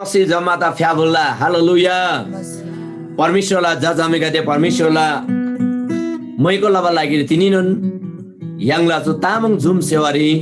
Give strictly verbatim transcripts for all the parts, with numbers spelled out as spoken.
सी जम्मादा फ्‍याफुल्‍ला। हालेलुया। परमेश्‍वरला जजामेगदे, परमेश्‍वरला मैको लबा लागिरी तिनीनोन य्‍हाङला चु तामाङ जुम सेवारी,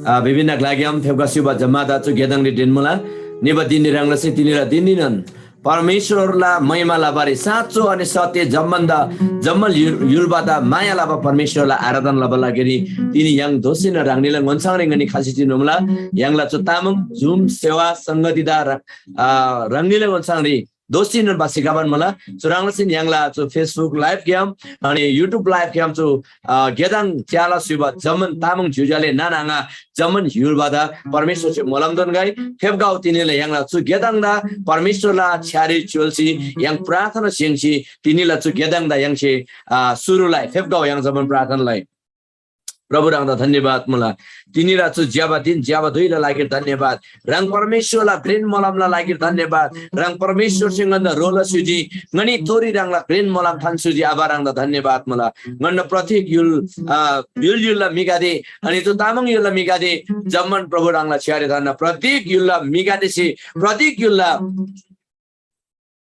अ, विभिन्न ग्‍लाग्‍याम फेप्‍का स्‍युबा जम्‍मादा चु गेदङरी ढिन्‍मुला। निबा दिनरी ह्रङ् लसी तिनीला दिनदिनन परमेश्‍वरला महिमा लबारी साँचो अनि सत्य जम्‍बन्‍दा जम्‍बल यु-, युल्‍बादा माया लबा परमेश्‍वरला आराधना लबा लागिरी तिनी य्‍हाङ दोःसीन ह्राङनीला ङोन्‍छाङरी ङनी खसी चिमुला। य्‍हाङला चु तामाङ जुम सेवा संगतिदा ह्रा-, अ, ह्राङनीला ङोन्‍छाङरी दोःसीन बासी खबान मुला। चुह्रङ् लसीन य्‍हाङला चु Facebook live ग्‍याम अनि YouTube live ग्‍याम चु, अ, गेदङ च्‍याला स्‍युबा जम्‍मान तामाङ ज्‍योज्‍यो आले नाना आङा जम्‍मान य्‍हुलबादा परमेश्‍वरसे मोलमदोन gai। फेप्‍गौ तिनीला य्‍हाङला चु गेदङदा परमेश्‍वरला छ्‌यारी च्‍योल्‍सी य्‍हाङ प्रार्थना स्‍य्‍हङ्सी तिनीला चु गेदङदा य्‍हाङसे, अ, सुरु लइ। फेप्‍गौ य्‍हाङ जम्‍मान प्रार्थना लइ। प्रभु ह्राङदा धन्‍यवाद मुला। तिनीला चु ज्‍यबा दिन ज्‍यबा धुइला लागिरी धन्‍यवाद। ह्राङ परमेश्‍वरला घ्रेन मोलमला लागिरी धन्‍यवाद। ह्राङ परमेश्‍वरसे ङन्‍दा ह्रो लस्‍युजी, ङनी थोरी ह्राङला घ्रेन मोलम थान्‍स्‍युजी। आबा ह्राङदा धन्‍यवाद मुला। ङन्‍ना प्रत्येक य्‍हुल, अ, य्‍हुल य्‍हुलला म्‍हिगदे, अनि चु तामाङ य्‍हुलला म्‍हिगदे जम्‍मान प्रभु ह्राङला छ्‌यारी धन्‍ना। प्रत्येक य्‍हुलला म्‍हिगदेसे, प्रत्येक य्‍हुलला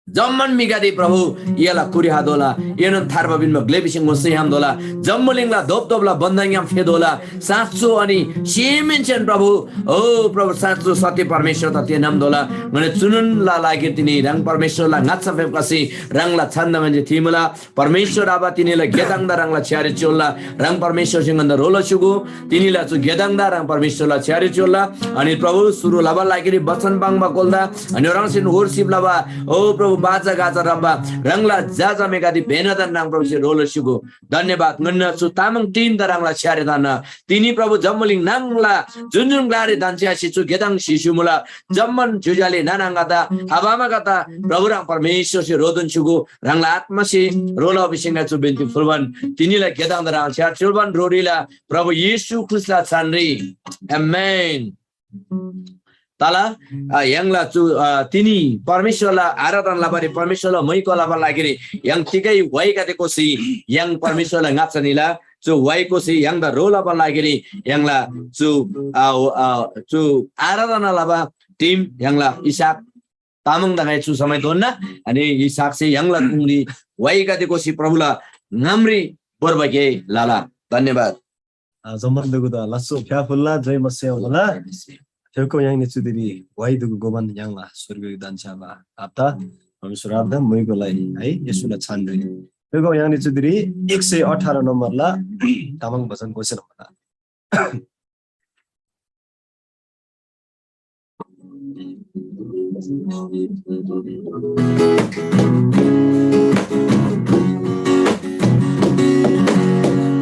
जम्‍मान म्‍हिगदे प्रभु एला कुरी हातोला, एनोन थार्बा पिन्‍बा ग्‍लेबीसे ङोस्‍से यामदोला, जम्‍बुलिङला धोपधोपला बन्‍धनग्‍याम फेदोला। साँचो अनि सेमहेन्‍सेन प्रभु, ओ प्रभु, साँचो सत्य परमेश्‍वरदा तेन्‍आम्‍दोला। ङनी चुनोनला लागिरी तिनी ह्राङ परमेश्‍वरला ङाच्‍छा फेप्‍खसी ह्राङला छन्‍दा ङन्‍से थिमुला। परमेश्‍वर आबा, तिनीला गेदङदा ह्राङला छ्‌यारी च्‍योल्‍ला। ह्राङ परमेश्‍वरसे ङन्‍दा ह्रो लस्‍युगु। तिनीला चु गेदङदा ह्राङ परमेश्‍वरला छ्‌यारी च्‍योल्‍ला। अनि प्रभु, सुरु लबा लागिरी बचन पाङ्बा कोल्‍दा, अनि ह्राङसेन worship लबा, ओ प्रभु, बाजा गाजा रब्‍बा ह्राङला जजामेगदे भेनादान ह्राङ प्रभुसे ह्रो लस्‍युगु। धन्‍यवाद। ङन्‍ना चु तामाङ team दा ह्राङला छ्‌यारी धन्‍ना। तिनी प्रभु जम्‍बुलिङ नाङला जुन जुन ग्‍लारी धन्‍छ्‌यासी चु गेदङ सिस्‍यु मुला, जम्‍मान ज्‍योज्‍यो आले नाना आङादा, आबा आमागदेदा प्रभु ह्राङ परमेश्‍वरसे ह्रो दोन्‍स्‍युगु। ह्राङला आत्‍मासे ह्रो लबा भिसी ङाइ चु बिन्‍ती फुल्‍बान, तिनीला गेदङदा ह्राङ छ्‌यार च्‍योल्‍बान ह्रो ह्रीला प्रभु येशू ख्रीष्‍टला छानरी। आमेन। तला, अ, य्‍हाङला चु, अ, तिनी परमेश्‍वरला आराधना लबारी, परमेश्‍वरला मैको लबा लागिरी य्‍हाङ तिगै व्‍हाइगदे कोसी य्‍हाङ परमेश्‍वरला ङाच्‍छा निला। चु व्‍हाइ कोसी य्‍हाङदा ह्रो लबा लागिरी य्‍हाङला चु, अ, अ, चु आराधना लबा team य्‍हाङला इसहाक तामाङदा ङाइ चु समयधोना, अनि इसहाकसे य्‍हाङला गुङरी व्‍हाइगदे कोसी प्रभुला ङामरी भोर्बा गे लला। धन्‍यवाद। अ, जम्‍मान दुगुदा लास्‍सो फ्‍याफुल्‍ला, जय मसीह होला। फेको य्‍हाङनी चुदिरी व्‍हाइ दुगु गोबान य्‍हाङला स्‍वर्गीय दान्‍छ्‌याबा आप्‍ता, परमेश्‍वर आप्‍ता मुइगो लाई है, येशूला छानरी। फेको य्‍हाङनी चुदिरी एक सय अठार नम्‍बरला तामाङ भजन घोषणा होला।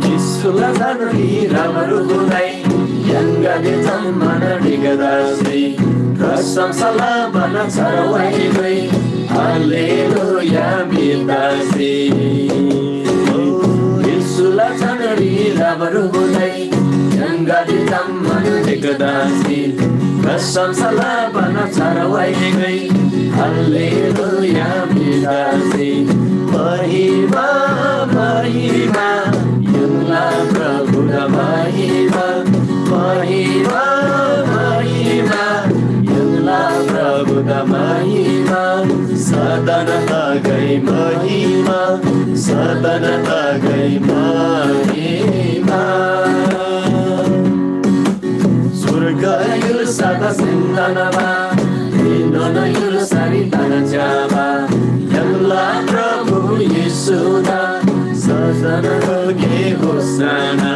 येशूला छानरी राबारु गुदाइ, य्‍हाङगदे जम्‍मान ढिगदासी, प्रशंसा लबान छार व्‍हाइगै, हालेलुया म्‍हिदासी। ओ, येशूला छानरी राबारु गुदाइ, य्‍हाङगदे जम्‍मान ढिगदासी, प्रशंसा लबान छार व्‍हाइगै। हालेलुया म्‍हिदासी। महिमा, महिमा, य्‍हाङला प्रभुदा महिमा। महिमा, महिमा, य्‍हाङला प्रभुदा महिमा। सदन तगै महिमा, सदन तगै महिमा। स्वर्ग य्‍हुल्‍सादा सेन्‍तनबा, धिनोन य्‍हुल्‍सारी तना च्‍याबा, य्‍हाङला प्रभु येशूदा सदन तगै होसाना।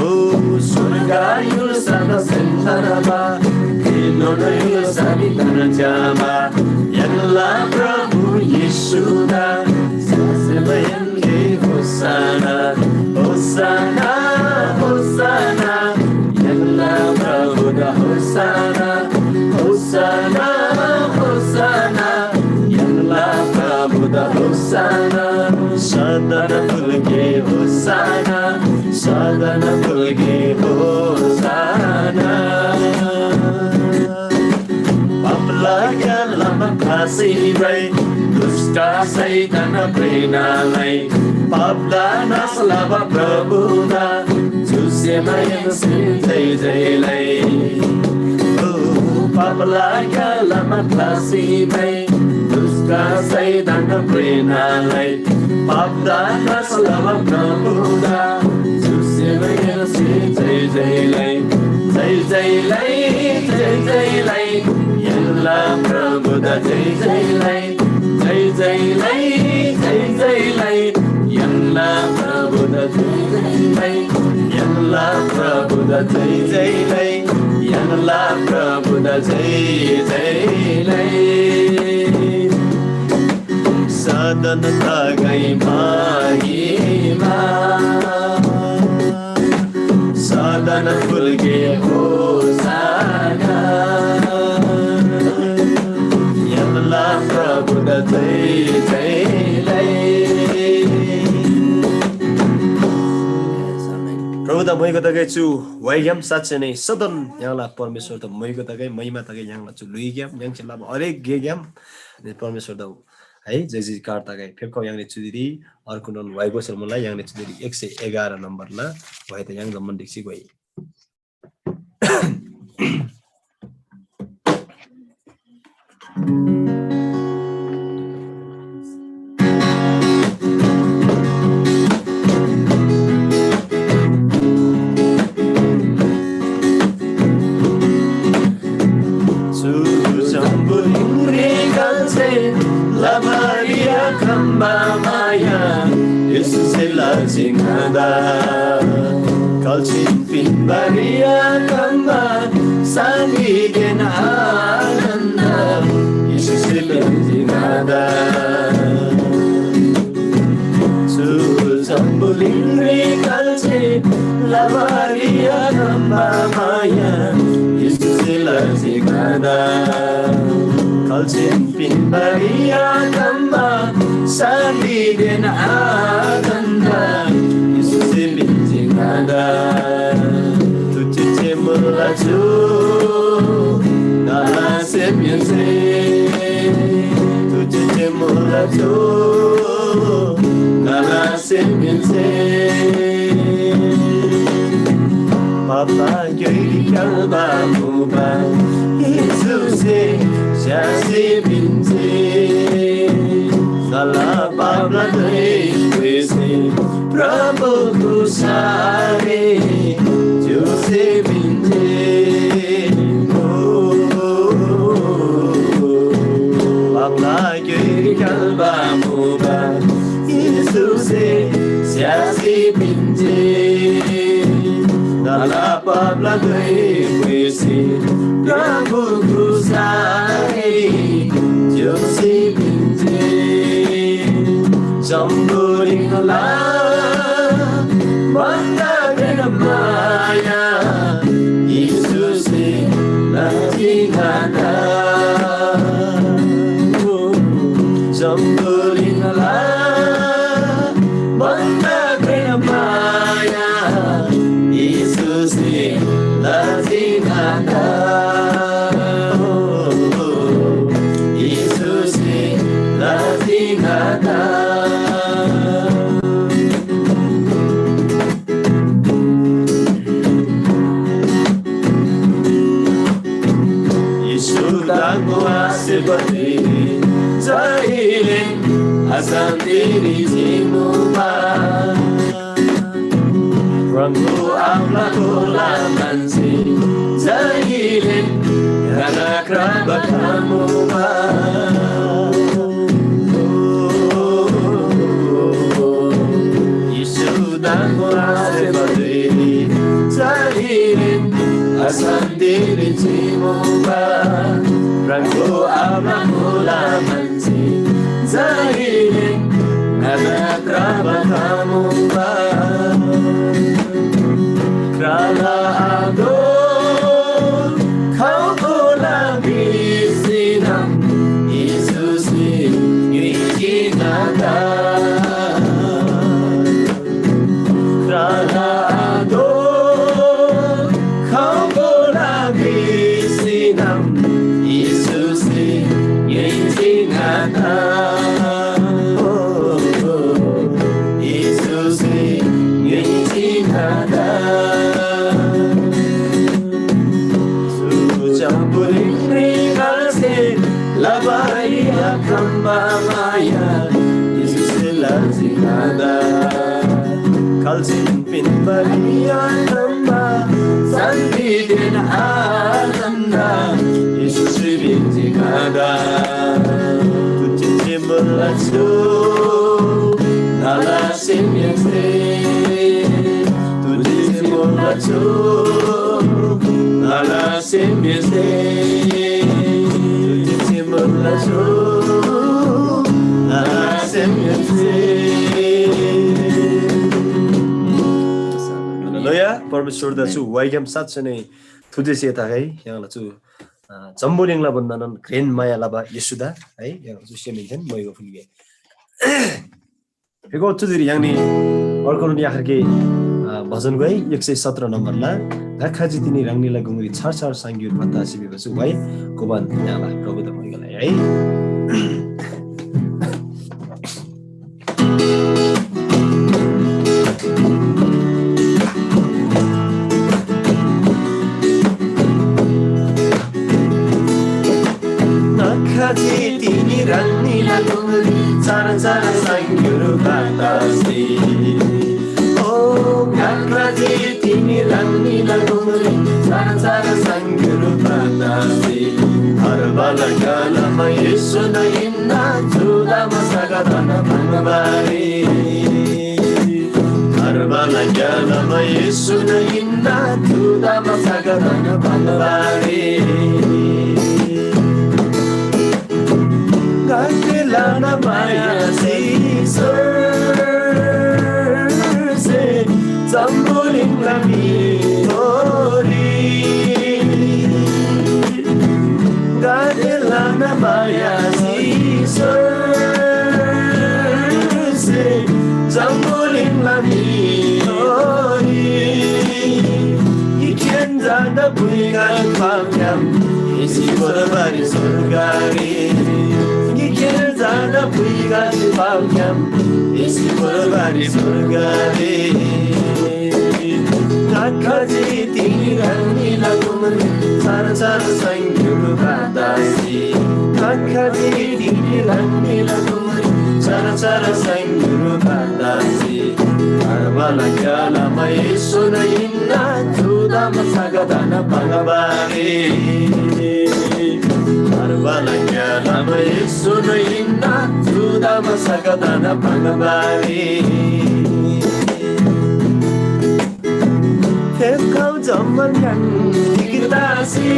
ओ स्वर्ग य्‍हुल्‍सादा सेन्‍तनबा, धिनोन य्‍हुल्‍सारी तना च्‍याबा, य्‍हाङला प्रभु येशूदा ससमयनले होसाना, होसाना, होसाना, य्‍हाङला प्रभुदा होसाना, होसाना, होसाना, य्‍हाङला प्रभुदा होसाना, सदन फुल्‍गे होसाना, सदन फुल्‍गे होसाना। पापला ग्‍यालामा फाँसी भ्रइ, दुष्‍ट शैतान प्रेरणालाई, पापदा नाश लबा प्रभुदा, चुसेमायन जय जय लै। ओ पापला ग्‍यालामा ख्‍लासी भइ दुष्‍ट शैतान प्रेरणालाई पापदा नाश लबा प्रभुदा जुसेबा य्‍हाङसे जय जय लै, जय जय लै, जय जय लै। य्‍हाङला प्रभुदा जय जय लै, जय जय लै, जय जय लै। य्‍हाङला प्रभुदा जय जय लै, य्‍हाङला प्रभुदा जय जय लै, य्‍हाङला प्रभुदा जय जय लै। सदन तगै महिमा। सदन फुल्‍गे होसाना। य्‍हाङला प्रभुदा जय जय लै। प्रभुदा मोइगो तगै चु वाइग्‍याम साँच्‍चै नै सदन य्‍हाङला परमेश्‍वरदा मोइगो तगै महिमा तगै य्‍हाङला चु ल्‍हुइग्‍याम य्‍हाङसे लबा हरेक गेग्‍याम परमेश्‍वरदा है, जय जयकार तगै। फेप्‍खउ य्‍हाङनी चुदिरी अर्गुनन वाइगोसेल मुला, य्‍हाङनी चुदिरी एक सय एघार नम्‍बरला वाइदा य्‍हाङ जम्‍मान ढिक्‍सी गोइ। चु जम्‍बुलिङरी गल्‍से लबारी आखम्‍बा माया, येशूसे लजी ङादा। कल्‍सीन पिन्‍बारी आखम्‍बा शान्‍तिदेन आनन्‍द, येशूसे पिन्‍जी ङादा। चु जम्‍बुलिङरी गल्‍से लबारी आखम्‍बा माया, येशूसे लजी ङादा। कल्‍सीन पिन्‍बारी आखम्‍बा शान्‍तिदेन आनन्‍द, येशूसे पिन्‍जी ङादा। तुच्‍छे मुला चु ङाला सेमहेन्‍से, तुच्‍छे मुला चु ङाला सेमहेन्‍से। पापला ग्‍योइरी क्‍याल्‍बा मुबा येशूसे स्‍यासी पिन्‍जी। ङाला पापला धुइ पुइसी प्रभु क्रुसरी ज्‍योसी पिन्‍जी। ओ, पापला ग्‍योइरी क्‍याल्‍बा मुबा येशूसे स्‍यासी पिन्‍जी। ङाला पापला धुइ पुइसी प्रभु क्रुसरी ज्‍योसी पिन्‍जी। जम्‍बुलिङला भन्‍दा घ्रेन माया येशूसे लजी ङादा। जम्‍बुलिङला भन्‍दा घ्रेन माया येशूसे लजी ङादा। येशूसे लजी ङादा। येशू ताङ्‍बु आसेबा धुइरी जहिले अशान्‍तिरी चिमुबा। प्रभु आम्‍ला कोला मान्छे जहिले घना क्राबा खमुबा। येशू ताङ्‍बु आसेबा धुइरी जहिले अशान्‍तिरी चिमुबा। प्रभु आम्‍ला कोला मान्छे जहिले ङादा क्राबा खमुबा। क्राला आदो खौकोला भिसिनम येशूसे ङ्‌योइजी ङादा। क्राला आदो खौकोला भिसिनम येशूसे ङ्‌योइजी ङादा। ओ, ओ, येशूसे ङ्‌योइजी ङादा। माया, येशूसे लाजी ङादा। खाल्‍सीन पिन्‍बारी आलम्‍बा, शान्‍तिदेन आनन्‍द, येशूसे पिन्‍जी ङादा। तुझे मुला छु, नाला सेम्‍येसे। तुझे मुला छु, नाला सेम्‍येसे। तुझे मुला छु, नाला सेम्‍येसे। हालेलुया, परमेश्‍वरदा चु वाइग्‍याम साँच्‍चै नै थुजेसे थागै य्‍हाङला चु, अ, जम्‍बुलिङला भन्‍दानन घ्रेन माया लबा येशूदा है, य्‍हाङला चु सेमहेन्‍सेन मोइगो फुल्‍गे। फेको चुदिरी य्‍हाङनी अर्को नुनी आखिरके, अ, भजन गए एक सय सत्र नम्बरला, ङाखाजी तिनी ह्राङनीला गुङरी छार छार साङ्ग्युर भत्ता सिबी बसु वाइ गोबान य्‍हाङला प्रभुदा मोइगो है। ङाखाजी तिनी ह्राङनीला गुङरी चार चार साङ्ग्युरु बातासी। ओ ङाखाजी तिनी ह्राङनीला गुङरी चार चार साङ्ग्युरु बातासी। हरबाला ग्यालामा येशून हिन्‍ना चुदामा सगदन भङ्‍बारी। हरबाला ग्यालामा येशून हिन्‍ना चुदामा सगदन भङ्‍बारी। गाते लाना माया से ईश्वरसे जम्‍बुलिङला म्‍हिथोरी। गाते लाना माया से ईश्वरसे जम्‍बुलिङला म्‍हिथोरी। गिकखेन जाँदा भुइगन पाङ्‌ग्‍याम येशू बोलबारी स्वर्गरी। गिकखेन जाँदा भुइगन पाङ्‌ग्‍याम येशू बोलबारी स्वर्गरी। ङाखाजी तिनी ह्राङनीला गुङरी चार चार साङ्ग्युरु बातासी। ङाखाजी तिनी ह्राङनीला गुङरी चार चार साङ्ग्युरु बातासी। हरबाला ग्यालामा येशून हिन्‍ना चुदामा सगदन भङ्‍बारी। हरबाला ग्यालामा येशून हिन्‍ना चुदामा सगदन भङ्‍बारी। फेप्‍खउ जम्‍मान य्‍हाङ गिकदासी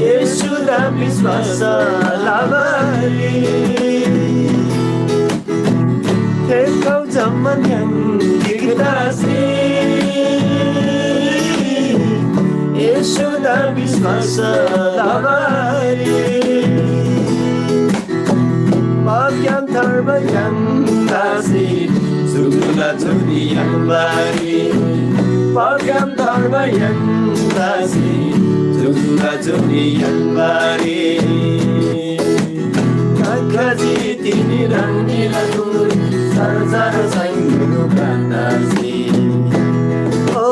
येशूदा विश्‍वास लबारी। फेप्‍खउ जम्‍मान य्‍हाङ गिकदासी येशूदा विश्‍वास लबारी। पापग्‍याम थार्बा य्‍हाङ तसी जुगुला जुनी याङ्बारी। पापग्‍याम थार्बा य्‍हाङ तसी जुगुला जुनी याङ्बारी। ङाखाजी तिनी ह्राङनीला गुङरी चार चार साङ्ग्युरु बातासी। ओ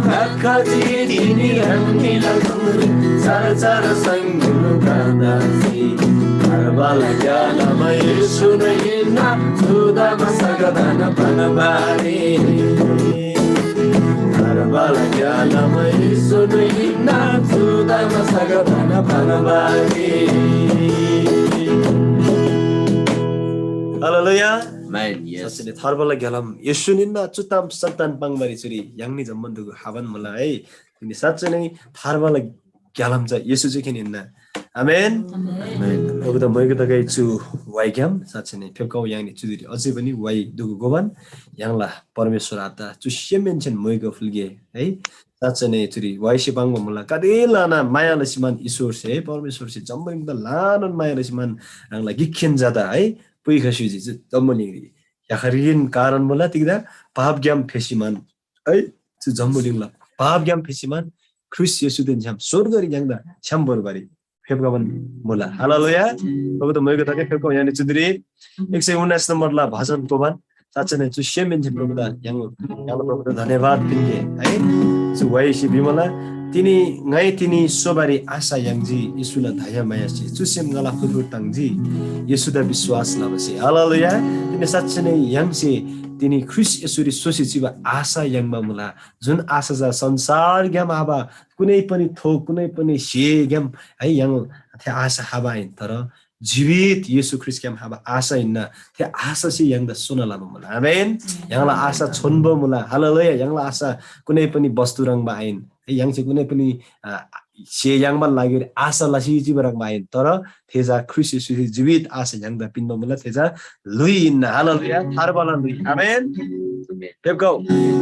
ङाखाजी तिनी ह्राङनीला गुङरी चार चार साङ्ग्युरु बातासी। हरबाला ग्यालामा येशून हिन्‍ना चुदामा सगदन भङ्‍बारी। हरबाला ग्यालामा येशून हिन्‍ना चुदामा सगदन भङ्‍बारी। हालेलुया। Amen. Yes. साँच्‍चै नै थार्बाला ग्यालाम येशून हिन्‍ना चुताम सगदन भङ्‍बारी चुरी य्‍हाङनी जम्‍मान दुगु हाबान मुला है। तिनी साँच्‍चै नै थार्बाला ग्यालाम चा येशू चाहिँ खेन हिन्‍ना। आमेन। आमेन। प्रभुदा मोइगो तगै चु वाइग्‍याम साँच्‍चै नै फेप्‍खउ य्‍हाङनी चुदिरी अझै पनि वाइ दुगु गोबान य्‍हाङला परमेश्‍वर आत्‍ता चु सेमहेन्‍सेन मोइगो फुल्‍गे है। साँच्‍चै नै चुरी वाइसे पाङ्बा मुला। कति लाना माया लसीमान ईश्‍वरसे है, परमेश्‍वरसे जम्‍बुलिङदा ल्‍हानान माया लसीमान ह्राङला गिकखेन जादा है पुइखा स्‍युजी चु जम्‍बुलिङरी। याखरीन कारण मुला तिग्‍दा पापग्‍याम फेसीमान है, चु जम्‍बुलिङला पापग्‍याम फेसीमान ख्रीष्‍ट येशूदेन छ्‌याम स्‍वर्गरी य्‍हाङदा छ्‌याम भोर्बारी फेप्‍खबान मुला। हालेलुया। प्रभुदा मोइगो तगै फेप्‍खउ य्‍हाङनी चुदिरी एक सय उन्नाइस नम्‍बरला भजन गोबान ताचने चु सेमहेन्‍से प्रभुदा य्‍हाङ य्‍हाङला प्रभुदा धन्‍यवाद पिन्‍गे है। चु व्‍हाइसे भिमला, तिनी ङाइ तिनी सोबारी आशा याङ्जी, येशूला दयामायासे चु सेम ङाला हुरहुर ताङ्जी, येशूदा विश्‍वास लबासे। हालेलुया। तिनी साँच्‍चीनै य्‍हाङसे तिनी ख्रीष्‍ट येशूरी सोसी चिबा आशा याङ्बा मुला, जुन आशा चा संसारग्‍याम आबा, कुनै पनि थोक, कुनै पनि स्‍हेग्‍याम है य्‍हाङ थे आशा खबा आहिन, तर जीवित येशू ख्रीष्‍टग्‍याम खबा आशा हिन्‍ना। थे आशासे य्‍हाङदा सोना लबा मुला। आमेन। य्‍हाङला आशा छोन्‍बो मुला। हालेलुया। य्‍हाङला आशा कुनै पनि वस्तु ह्रङ्‌बा आहिन। है, य्‍हाङसे कुनै पनि, आ, स्‍हे याङ्बाला लागिरी आशा लसी चिबा ह्रङ्‌बा आहिन। तर थे चा ख्रीष्‍ट येशूसे जीवित आशा य्‍हाङदा पिन्‍बा मुला। थे चा ल्‍हुइ हिन्‍ना। हालेलुया। थार्बाला ल्‍हुइ। आमेन। फेप्‍गौ।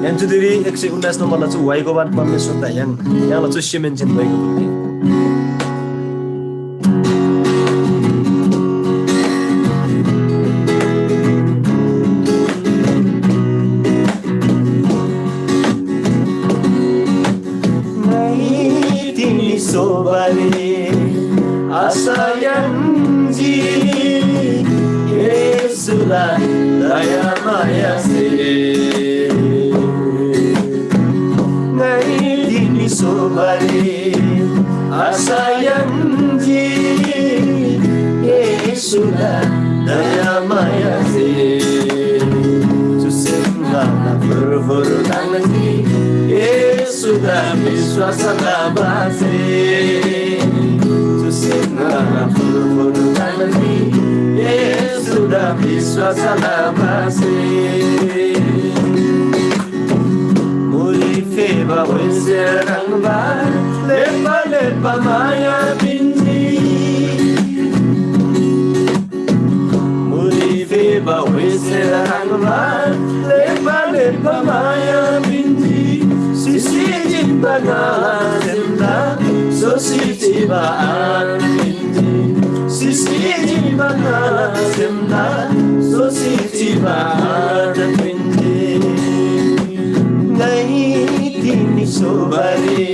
य्‍हाङ चुदिरी एक सय उन्नाइस नम्‍बरला चु व्‍हाइ गोबान परमेश्‍वरदा य्‍हाङ य्‍हाङला चु सेमहेन्‍सेन व्‍हाइ गोबान। ङाइ तिनी सोबारी आशा याङ्जी, येशूला दयामायासे। ङाइ तिनी सोबारी आशा याङ्जी, येशूला दयामायासे। चुसेन ङाला फुर्फुर ताङ्जी, येशूदा विश्‍वास लबासे। चुसेन ङाला फुर्फुर ताङ्जी, येशूदा विश्‍वास लबासे। मुरी फेबा व्‍हाइसे ह्रङ्‌बा, लेप्‍बा लेप्‍बा माया पिन्‍जी। मुरी फेबा व्‍हाइसे ह्रङ्‌बा, लेप्‍बा लेप्‍बा माया पिन्‍जी। सिसी जिन्‍बा ङाला सेमदा, सोसी चिबा आर पिन्‍जी। सिसी जिन्‍बा ङाला सेमदा, सोसी चिबा आर पिन्‍जी। ङाइ तिनी सोबारी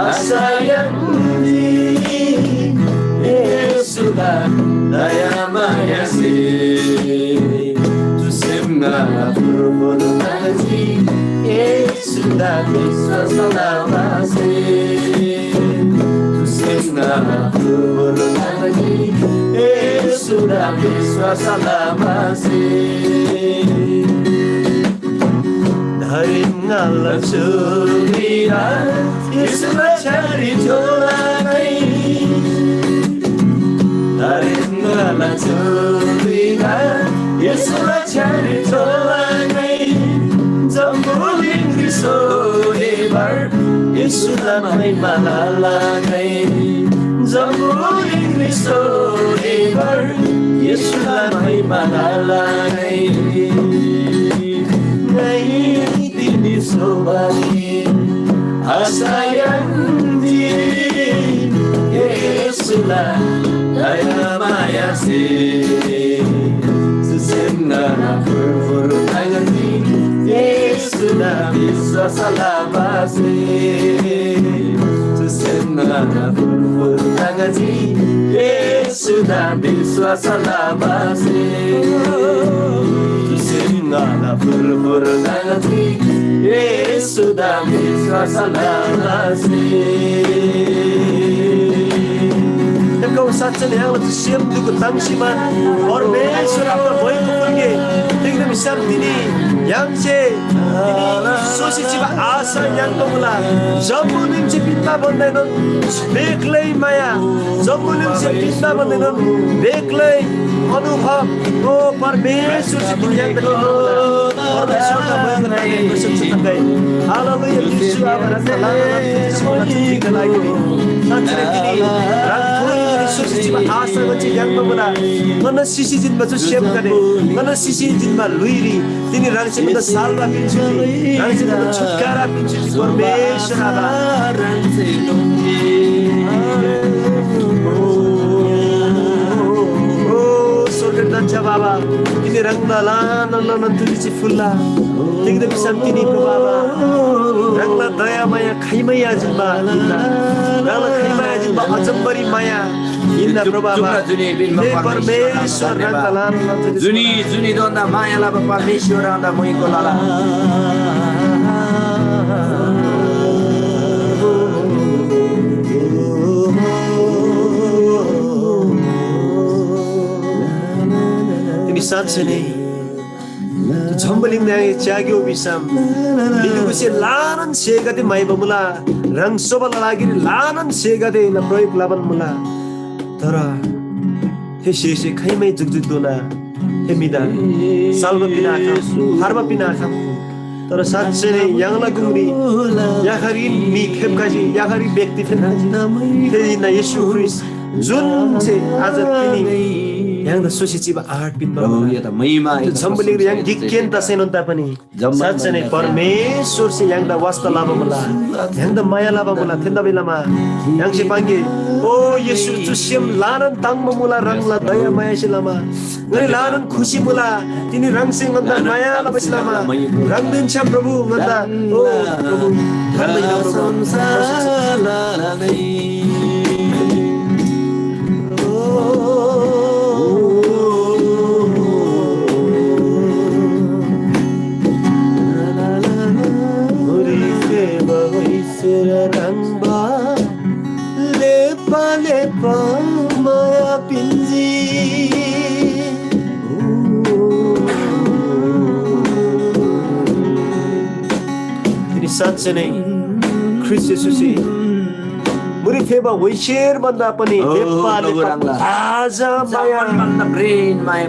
आशा याङ्जी, येशूला दयामायासे। चुसेन ङाला फुर्फुर ताङ्जी, येशूदा विश्‍वास लबासे। चुसेन ङाला फुर्फुर ताङ्जी, येशूदा विश्‍वास लबासे। धरिम ङाला चुरीरा येशूला छ्‌यारी झोला ङाइ। धरिम ङाला चुरीरा येशूला छ्‌यारी झोला ङाइ। जम्‍बुलिङरी सोरेबार येशूला महिमा लला ङाइ। जम्‍बुलिङरी सोरेबार येशूला महिमा लला ङाइ। ङाइ तिनी सोबारी आशा याङ्जी, येशूला दयामायासे। चुसेन ङाला फुर्फुर ताङ्जी, येशूदा विश्‍वास लबासे। चुसेन ङाला फुर्फुर ताङ्जी, येशूदा विश्‍वास लबासे। चुसेन ङाला फुर्फुर ताङ्जी, येशूदा विश्‍वास लबासे। एकदम साँच्चै नै य्‍हाङला चु सेम दुगु ताङ्सीमा परमेश्‍वर आबादा भोइको फुल्‍गे। एकदम साँच्चै तिनी य्‍हाङसे तिनी सोसी चिबा आशा याङ्बा मुला। जम्‍बुलिङसे पिन्‍बा भन्‍दाएनोन बेग्‍लै माया। जम्‍बुलिङसे पिन्‍बा भन्‍दाएनोन बेग्‍लै अनुभव। ओ परमेश्‍वरसे तिनी य्‍हाङदा पिन्‍बा मुला। परमेश्‍वरदा भोइको फुल्‍गे। हालेलुया। येशू आबा ह्राङदा लाना लाना साँच्चै तिनी ह्राङ थोरै सोसी चिबा आशा गच्‍छे याङ्बा मुला। ङन सिसी जिन्‍बा चु सेमगदे, ङन सिसी जिन्‍बा ल्‍हुइरी तिनी ह्राङसे ङन्‍दा साल्‍बा पिन्‍सुजी, ह्राङसे ङन्‍दा छुटकारा पिन्‍सुजी, परमेश्‍वर आबा। ओ स्‍वर्गदूत धन्‍छ्‌या बाबा, तिनी ह्राङदा ल्‍हानान ल्‍हानान तुजिसी फुल्‍ला। तिग्‍दा भिसम तिनी प्रभु आबा, ह्राङला दयामाया खाइमै आजिन्‍बा हिन्‍ना। ह्राङला खाइमै आजिन्‍बा अचम्‍बरी माया, हिन्‍ना प्रभु आबा। हे परमेश्‍वर, ह्राङदा ल्‍हानान जुनी जुनी दोन्‍दा माया लबा परमेश्‍वर ह्राङदा मुइको लला। तिनी साँच्चै नै जम्‍बुलिङ नाङरी च्‍याग्‍यो भिसम लिगुसे ल्‍हानान स्‍हेगदे म्‍हाइबा मुला। ह्राङ सोबाला लागिरी ल्‍हानान स्‍हेगदेला प्रयोग लबान मुला। तर थे स्‍हेसे खाइमै जुकजुकधोना थे म्‍हिदा साल्‍बा पिन्‍आखम, फार्बा पिन्‍आखम। तर साँच्‍चै नै य्‍हाङला गुङरी याखारी म्‍हि फेप्‍खजी, याखारी व्यक्ति फेप्‍खजी। थे हिन्‍ना येशू ख्रीष्‍ट जुन चाहिँ आज तिनी य्‍हाङदा सोसी चिबा आँट पिन्‍बा मुला। जम्‍बुलिङरी य्‍हाङ गिककेन तसैनोन तापनि साँच्‍चै नै परमेश्‍वरसे य्‍हाङदा वास्‍ता लबा मुला, य्‍हाङदा माया लबा मुला। थेन्‍दा बेलामा य्‍हाङसे पाङ्गे, ओ येशू, चु सेम ल्‍हानान ताङ्‍बा मुला, ह्राङला दया मायासे लमा ङनी ल्‍हानान खुसी मुला। तिनी ह्राङसे ङन्‍दा माया लबासे लमा ह्राङदेन छ्‌याम प्रभु ङन्‍दा, ओ प्रभु, थान्‍बा हिन्‍ना प्रभु। तिनी साँच्चै नै ख्रीष्‍ट येशूसे मुरी फेबा व्‍हाइसेर भन्दा पनि लेप्‍बा लेप्‍बा ताजा माया,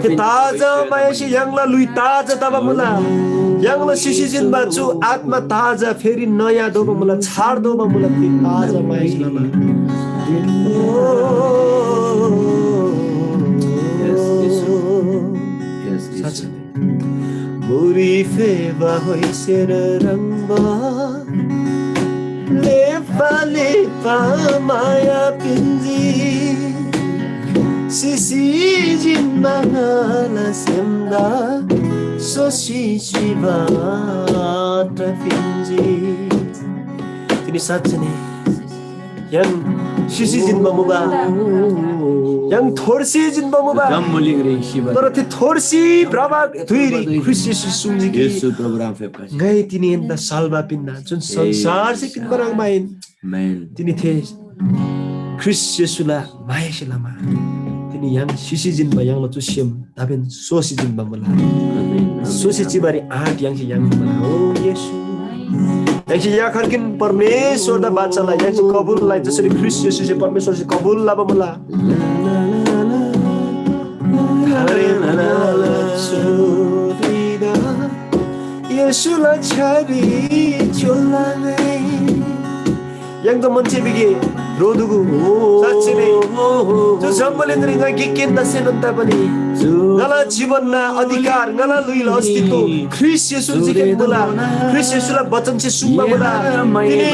थे ताजा मायासे य्‍हाङला ल्‍हुइ ताजा तबा मुला। य्‍हाङला सिसी जिन्‍बा चु आत्‍मा ताजा फेरी नयाँ दोबा मुला, छार दोबा मुला, थे ताजा मायासे लमा। मुरी फेबा व्‍हाइसेर ह्रङ्‌बा लेप्‍बा लेप्‍बा माया पिन्‍जी। सिसी जिन्‍बा ङाला सेमदा सोसी चिबा पिन्‍जी। तिनी साँच्‍चै नै य्‍हाङ सिसी जिन्‍बा मुबा, य्‍हाङ थोर्सी जिन्‍बा मुबा। जम्‍बुलिङरी सिबा। तर थे थोर्सी भ्रबा धुइरी ख्रीष्‍ट येशू सुङ्जी कि, येशू प्रभु राम फेप्‍खजी। ङाइ तिनीएन्‍दा साल्‍बा पिन्‍ना, जुन संसारसे पिन्‍बा ह्रङ्‌बा आहिन। आमेन। तिनी थे ख्रीष्‍ट येशूला मायासे लमा तिनी य्‍हाङ सिसी जिन्‍बा य्‍हाङला चु सेम दाबेन सोसी जिन्‍बा मुला। सोसी चिबारी आँट य्‍हाङसे याङ्बा मुला। ओ येशू। य्‍हाङसे याखरकिन परमेश्‍वरदा बाचाला य्‍हाङसे कबुल लइ, जसरी ख्रीष्‍ट येशूसे परमेश्‍वरसे कबुल लबा मुला। येशूला छ्‌यारी चोला ङाइ। य्‍हाङदो मान्छे बिगे रोदुगु। साँच्‍चीनै। चु जम्‍बुलिङरी ङा गिककेन तसेनोन तापनि ङाला जीवनना अधिकार, ङाला ल्‍हुइला अस्तित्व ख्रीष्‍ट येशून जिकेन मुला। ख्रीष्‍ट येशूला वचनसे सुङ्बा मुला। तिनी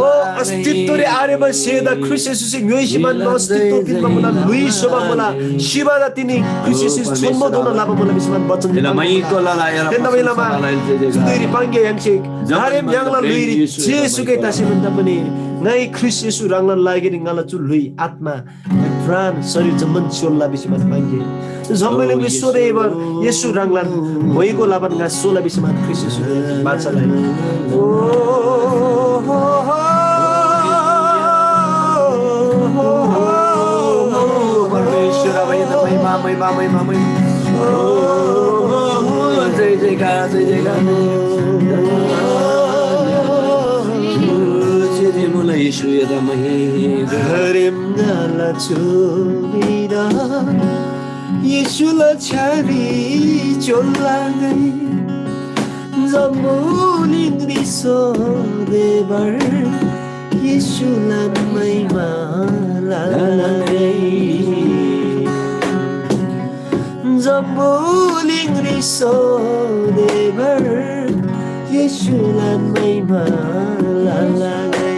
ओ अस्तित्वरी आरेबा स्‍हेदा ख्रीष्‍ट येशूसे ङ्‌योइसी मान अस्तित्व पिन्‍बा मुला, ल्‍हुइ स्‍होबा मुला। सिबादा तिनी ख्रीष्‍ट येशूसे छोन्‍बो दोना लबा मुला भिसी मान वचन तेला पिन्‍बा मुला। माइको लाला याला तेन्‍दा पसंद बेलामा साला लाइल जे जे जुन धुइरी पाङ्गे य्‍हाङसे हरेम य्‍हाङला ल्‍हुइरी जे सुकै तसेनोन तापनि ङाइ ख्रीष्‍ट येशू ह्राङलान लागिरी ङाला चु ल्‍हुइ, आत्‍मा, प्राण, शरीर जम्‍मान स्‍योल्‍ला भिसी मान पाङ्गे। जम्‍मैले ओ येशू। सोधेबर येशू ह्राङलान भोइको लबान ङा सोला भिसी मान ख्रीष्‍ट येशूले बाचा लइ। ओ, हो, हो, हो, हो, हो, परमेश्‍वर आबा, यता महिमा, महिमा, महिमा, महिमा। ओ, जय जयकार, जय जयकार। ओ, जे जे मुला येशू यता महिमा। हरेम ङाला चुनीदा येशूला छ्‌यारी चोल्‍लागै। जम्‍बुलिङरी सोधेबर येशूला महिमा ललागै। जम्‍बुलिङरी सोधेबर येशूला महिमा ललागै।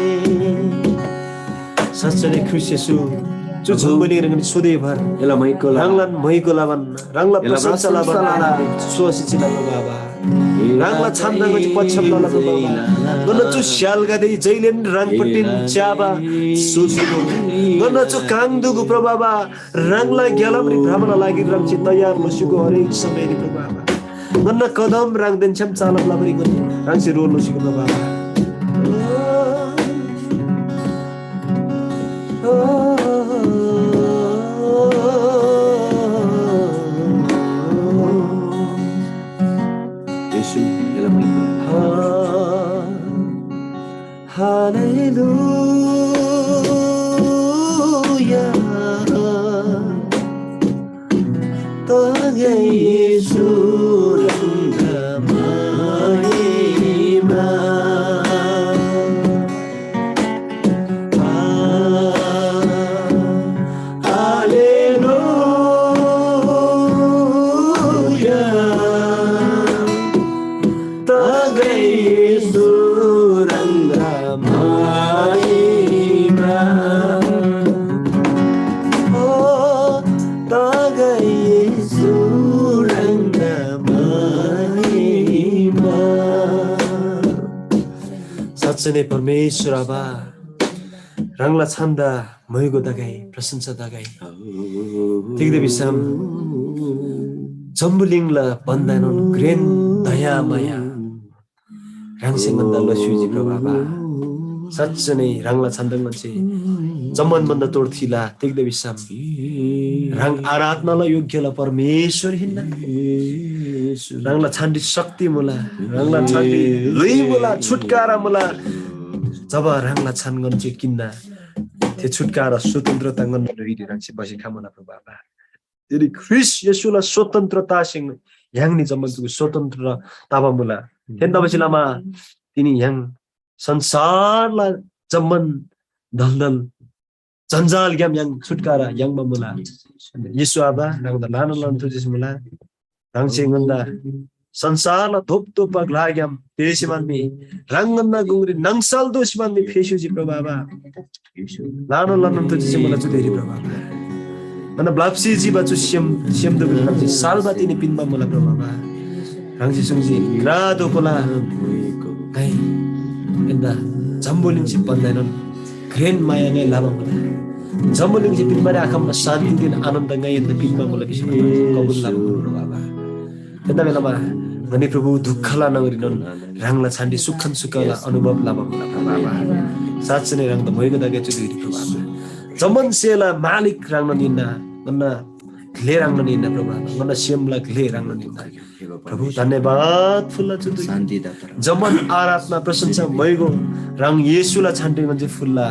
साँच्‍चै नै ख्रीष्‍ट येशू चु जम्‍बुलिङरी ङनी सोधेबर एला मैको ला। ह्राङलान मैको लबान, ह्राङला एला प्रशंसा लबान प्रशंसा लला। सोसी चिना बाबा। ए ह्राङला छान्‍दा ङन्‍से पछ्याम लला प्रभु आबा। ङन्‍ना चु स्‍यालगदे जैलेन ह्राङपट्टिन च्‍याबा सुसुगो। ङन्‍ना चु काङ दुगु प्रभु आबा, ह्राङला ग्‍यालामरी भ्रबाला लागिरी ह्राङसे तयार लसीगो हरेक समयरी प्रभु आबा। ङन्‍ना कदम ह्राङदेन छ्‌याम चालब लबारी ङन्‍से ह्राङसे रोल लसीगो प्रभु आबा। येशू, एला हालेलुया। तगै येशू ह्राङदा महिमा। हालेलुया। तगै येशू ह्राङदा महिमा। ओ, तगै येशू ह्राङदा महिमा। साँच्चै नै परमेश्वर आबा, ह्राङला छान्‍दा म्‍हाइगो तगै, प्रशंसा तगै। तिग्‍दा भिसम जम्‍बुलिङला भन्‍दाएनोन घ्रेन दयामाया ह्राङसे ङन्‍दा लस्‍युजी प्रभु आबा। साँच्‍चै नै ह्राङला छान्‍दा ङन्‍से जम्‍मान भन्‍दा तोर थिला। तिग्‍दा भिसम ह्राङ आराधनाला योग्‍यला परमेश्‍वर हिन्‍ना। ह्राङला छान्‍दी शक्ति मुला, ह्राङला छान्‍दी ल्‍हुइ मुला, छुटकारा मुला। जब ह्राङला छान ङन्‍से किन्‍ना, थे छुटकारा स्वतन्त्रता ङन्‍ना ल्‍हुइरी ह्राङसे बसी खमुला प्रभु आबा। तिनी ख्रीष्‍ट येशूला स्वतन्त्रतासे य्‍हाङनी जम्‍मान तुगु स्वतन्त्र तबा मुला। थेतबासेलमा तिनी य्‍हाङ संसारला जम्‍मान दलदल जन्‍जालग्‍याम य्‍हाङ छुटकारा याङ्बा मुला। येशू आबा, ह्राङदा ल्‍हानान ल्‍हानान थुजेस मुला। ह्राङसे ङन्‍दा संसारला धोपधोपा ग्‍लाग्‍याम तेःसी मान मी ह्राङ ङन्‍ना गुङरी नाङसल दोःसी मान मी फेस्‍युजी प्रभु आबा। ल्‍हानान ल्‍हानान थुजेस मुला चु धुइरी प्रभु आबा। ङन्‍ना ब्‍लप्‍सी जिबा चु सेम, सेम दुगु ह्राङसे साल्‍बा तिनी पिन्‍बा मुला प्रभु आबा। ह्राङसे सुङ्जी क्रा दोकोला। ङाइ एन्‍दा जम्‍बुलिङसे भन्‍दाएनोन घ्रेन माया ङाइ लबा मुला। जम्‍बुलिङसे पिन्‍बारी आखम्‍बा शान्‍तिदेन आनन्‍द ङाइ एन्‍दा पिन्‍बा मुला भिसी कबुल लबा मुला प्रभु आबा। थेतबासेलमा ङनी प्रभु दुःखला न्‍हङरीनोन ह्राङला छान्‍डी सुखन सुखला अनुभव लबा मुला प्रभु आबा। साँच्‍चै नै ह्राङदा म्‍हाइगो तगै चु धुइरी प्रभु आबा। जम्‍मान सेला मालिक ह्राङनोन हिन्‍ना, ङन्‍ना ग्‍ले ह्राङनोन हिन्‍ना प्रभु आबा। ङन्‍ना सेमला ग्‍ले ह्राङनोन हिन्‍ना। प्रभु धन्‍यवाद फुल्‍ला चु धुइरी। शान्ति दाता। जम्‍मान आराधना प्रशंसा म्‍हाइगो ह्राङ येशूला छान्‍डी ङन्‍से फुल्‍ला।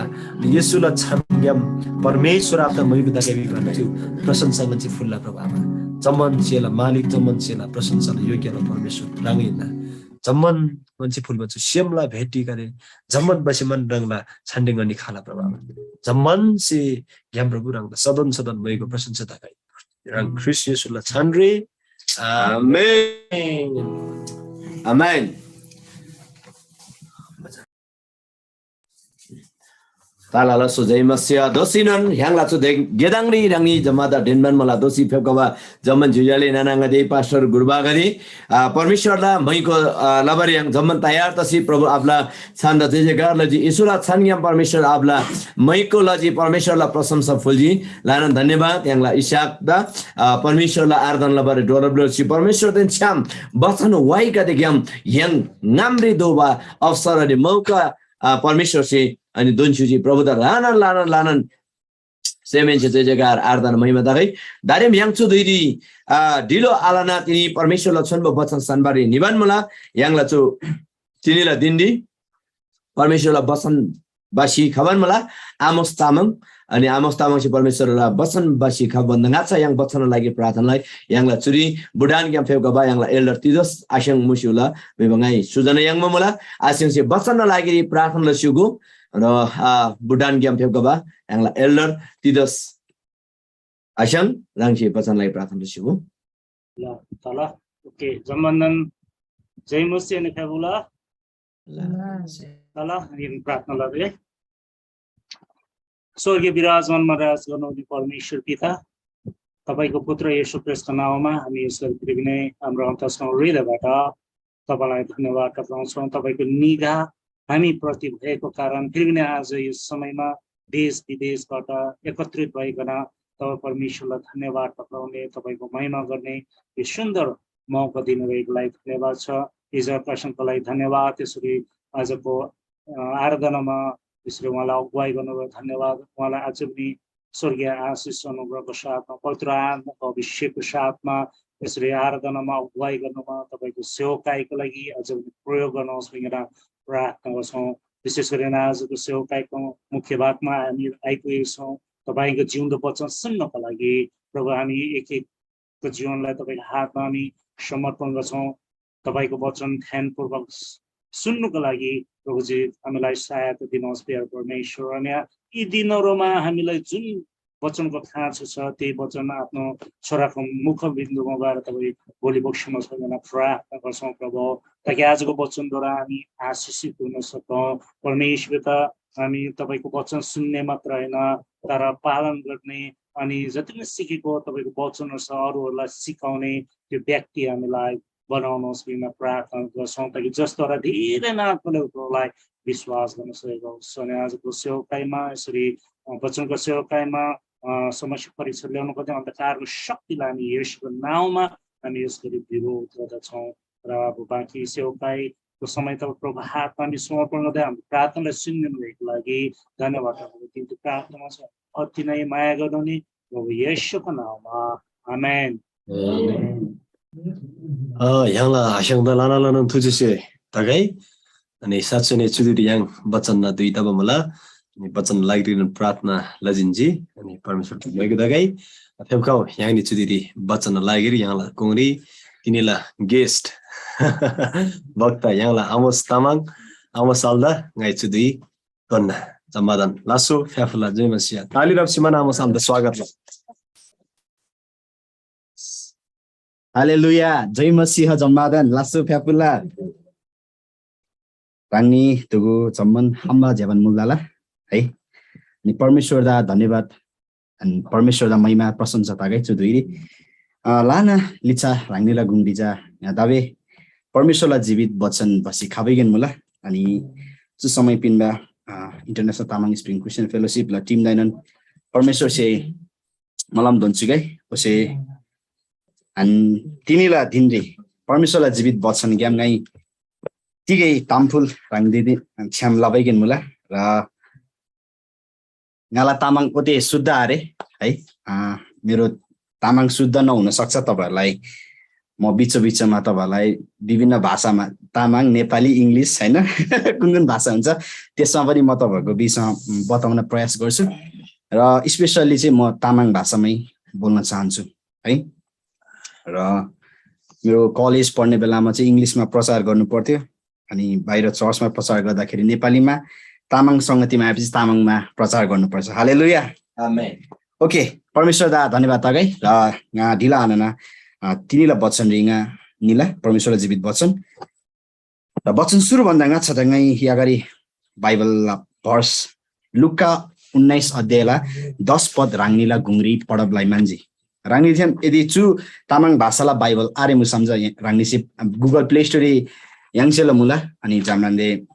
येशूला छानग्‍याम परमेश्‍वर आबादा म्‍हाइगो तगै भिबा चु प्रशंसा ङन्‍से फुल्‍ला प्रभु आबा। जम्‍मान सेला मालिक, जम्‍मान सेला प्रशंसाला योग्‍यला परमेश्‍वर ह्राङ हिन्‍ना। जम्‍मान ङन्‍से फुल्‍बा चु सेमला भेटीगदे जम्‍मान बसेमान ह्राङला छान्‍डी ङनी खाला प्रभु आबा। जम्‍मान सेग्‍याम प्रभु ह्राङदा सदन सदन म्‍हाइगो प्रशंसा तगै। ह्राङ ख्रीष्‍ट येशूला छानरी। आमेन। आमेन। तालाला सुझै मसिया दोसीनन ह्याङला चु दे गेदाङरी ह्राङनी जम्मादा डेनबन मला दोसी फेप्‍खबा जम्‍मान ज्‍योज्‍याले नानाङगदे पास्टर गुरुबागदे, आ, परमेश्‍वरला मैको, आ, लबारी य्‍हाङ जम्‍मान तयार तसी प्रभु आबाला छान्‍दा जय जयकार लजी। येशूला छानग्‍याम परमेश्‍वर आबाला मैको लजी, परमेश्‍वरला प्रशंसा फुल्‍जी। ल्‍हानान धन्‍यवाद य्‍हाङला इसाकदा, आ, परमेश्‍वरला आराधना लबारी डोरब लसी परमेश्‍वरदेन छ्‌याम वचन वाइगदेग्‍याम य्‍हाङ ङामरी दोबा अवसर अनि मौका, आ, परमेश्‍वरसे अनि दोन्‍स्‍युजी। प्रभुदा ल्‍हानान, ल्‍हानान, ल्‍हानान सेमेन्‍से जय जयकार आराधना महिमा तगै। दारेम य्‍हाङ चु धुइरी, आ, ढिलो आलना तिनी परमेश्‍वरला छोन्‍बो वचन सान्‍बारी निबान मुला। य्‍हाङला चु तिनीला दिनरी परमेश्‍वरला वचन बासी खबान मुला आमोस तामाङ। अनि आमोस तामाङसे परमेश्‍वरला वचन बासी खबा भन्‍दा ङाच्‍छा य्‍हाङ वचनला लागि प्रार्थनालाई य्‍हाङला चुरी भुटानग्‍याम फेप्‍खबा य्‍हाङला एल्डर तिदोस आस्‍याङ मुस्‍युला भिबा ङाइ सुजना याङ्बा मुला। आस्‍याङसे वचनला लागिरी प्रार्थना लस्‍युगु। र, आ, भुटानग्‍याम फेप्‍खबा य्‍हाङला एल्डर तिदस आस्‍याङ ह्राङसे बचनलाई प्रार्थना लसी हो। ल, त ल। ओके, जम्‍मानन जय मसीह नि फेबुला। ल। ल, यिन प्रार्थना लबे। स्वर्गीय विराजमान महाराज गर्नुहुने परमेश्वर पिता, तपाईँको पुत्र येशू ख्रीष्टको नाउँमा हामी यसरी पृथ्वी नै हाम्रो अन्तस्करण हृदयबाट तपाईँलाई धन्यवाद टक्राउँछौँ। तपाईँको निगाह हामी प्रति भएको कारण फेरि पनि आज यो समयमा देश विदेशबाट एकत्रित भइकन तपाईँ परमेश्वरलाई धन्यवाद टक्राउने, तपाईँको महिमा गर्ने यो सुन्दर मौका दिनुभएकोलाई धन्यवाद छ। इजर प्रशान्तलाई धन्यवाद, त्यसरी आजको अ, आराधनामा यसरी उहाँलाई अगुवाई गर्नुभयो, धन्यवाद। उहाँलाई अझै पनि स्वर्गीय आशिष अनुग्रहको साथमा, पवित्र आत्माको अभिषेकको साथमा यसरी आराधनामा अगुवाई गर्नुमा, तपाईँको सेवकाईको लागि अझै पनि प्रयोग गर्नुहोस् भनेर प्रार्थना गर्छौँ। विशेष गरेर आजको सेवकाईको मुख्य भागमा हामी आइपुगेका छौँ। तपाईँको जिउँदो वचन सुन्नको लागि प्रभु, हामी एक एकको जीवनलाई तपाईँको हातमा हामी समर्पण गर्छौँ। तपाईँको वचन ध्यानपूर्वक सुन्नुको लागि प्रभुजी हामीलाई सहायता दिनुहोस्, प्रिय परमेश्वर। अनि यी दिनहरूमा हामीलाई जुन वचनको खाँचो छ, त्यही वचन आफ्नो छोराको मुखबिन्दुमा गएर तपाईँ भोलि बक्समा छ भनेर प्रार्थना गर्छौँ प्रभु, ताकि आजको वचनद्वारा हामी आशिषित हुन सकौँ। परमेश्वर त हामी तपाईँको वचन सुन्ने मात्र होइन, तर पालन गर्ने, अनि जति पनि सिकेको तपाईँको वचनहरू छ अरूहरूलाई सिकाउने त्यो व्यक्ति हामीलाई बनाउनुहोस् भनेर प्रार्थना गर्छौँ, ताकि जसद्वारा धेरैन आत्माले उनीहरूलाई विश्वास गर्न सकेको होस्। अनि आजको सेवकाईमा यसरी अ, वचनको सेवकाईमा अ, समस्या परीक्षा ल्याउनको निम्ति अन्धकारको शक्तिलाई हामी येशूको नाउँमा हामी यस गरी विरोध गर्दछौँ। र अब बाँकी सेवकाईको समय त प्रभु हातमा हामी समर्पण गर्दै हाम्रो प्रार्थनालाई सुनिदिनु भएको लागि धन्यवाद। प्रभु तिनको प्रार्थनामा छ अति नै माया गर्नुहुने प्रभु येशूको नाउँमा, आमेन। अ, य्‍हाङला आस्‍याङदा लाना लनोन थुजुसे तगै। अनि साँच्‍चै नै चुदिरी य्‍हाङ बचन ना दुई तबा मुला। अनि बचन लागिरीन प्रार्थना लजिन्‍जी। अनि परमेश्‍वर तुमैगु तगै। थेबकाउ य्‍हाङनी चुदिरी बचन लागिरी य्‍हाङला कोङरी तिनीला गेस्ट वक्ता य्‍हाङला आमोस तामाङ, आमोस आल्दा ङाइ चुदुई तोन्‍ना। जम्‍मादान लासो फ्‍याफुला जय मसिया। ताली रप्‍सी मान आमोस आल्दा स्वागत ल। हालेलुया, जय मसीह जम्‍मादान लासु फ्‍याफुल्‍ला। ह्राङनी तुगु जम्‍मान हाम्‍बा ज्‍यबान मुल्‍दाला है। अनि परमेश्‍वरदा धन्‍यवाद, अनि परमेश्‍वरदा महिमा प्रशंसा तागै चु धुइरी। अ, लाना लिच्‍छा ह्राङनीला गुङरी चा दावे परमेश्‍वरला जीवित वचन भसी खबैगेन मुला। अनि चु समय पिन्‍बा, अ, International Tamang Spring Christian Fellowship ला टिमदाएनोन परमेश्‍वरसे मलम दोन्‍चुगै ओसे अनि तिनीला धिनरी परमेश्‍वरला जीवित वचनग्‍याम ङाइ तिगै तामफुल ह्राङदी छ्‌याम लबैगेन मुला। र ङाला तामाङ ओते शुद्ध आरे है। अ, मेरो तामाङ शुद्ध नहुन सक्छ, तपाईँहरूलाई म बिचो बिचोमा तपाईँहरूलाई विभिन्न भाषामा, तामाङ, नेपाली, इङ्ग्लिस, होइन, कुन कुन भाषा हुन्छ, त्यसमा पनि म तपाईँहरूको बिचमा बताउन प्रयास गर्छु। र स्पेसल्ली चाहिँ म तामाङ भाषामै बोल्न चाहन्छु है। र मेरो कलेज पढ्ने बेलामा चाहिँ इङ्ग्लिसमा प्रचार गर्नु पर्थ्यो, अनि बाहिर चर्चमा प्रचार गर्दाखेरि नेपालीमा, तामाङ सङ्गतिमा आएपछि तामाङमा प्रचार गर्नुपर्छ। हालेलुया। आमेन। ओके, परमेश्‍वरदा धन्यवाद तगै। र ङा ढिला आनना, अ, तिनीला वचन रि ङा निला परमेश्‍वरला जीवित वचन। र वचन सुरु भन्दा ङाच्‍छा त ङाइ यागरी बाइबलला भर्स लुका उन्नाइस अध्यायला दस पद ह्राङनीला गुङरी पढबलाई मान्‍जी। ह्राङनी थियम यदि चु तामाङ भाषाला बाइबल आरे मुसम ह्राङनीसे Google Play Store य्‍हाङसेला मुला, अनि जाम्रान्‍दे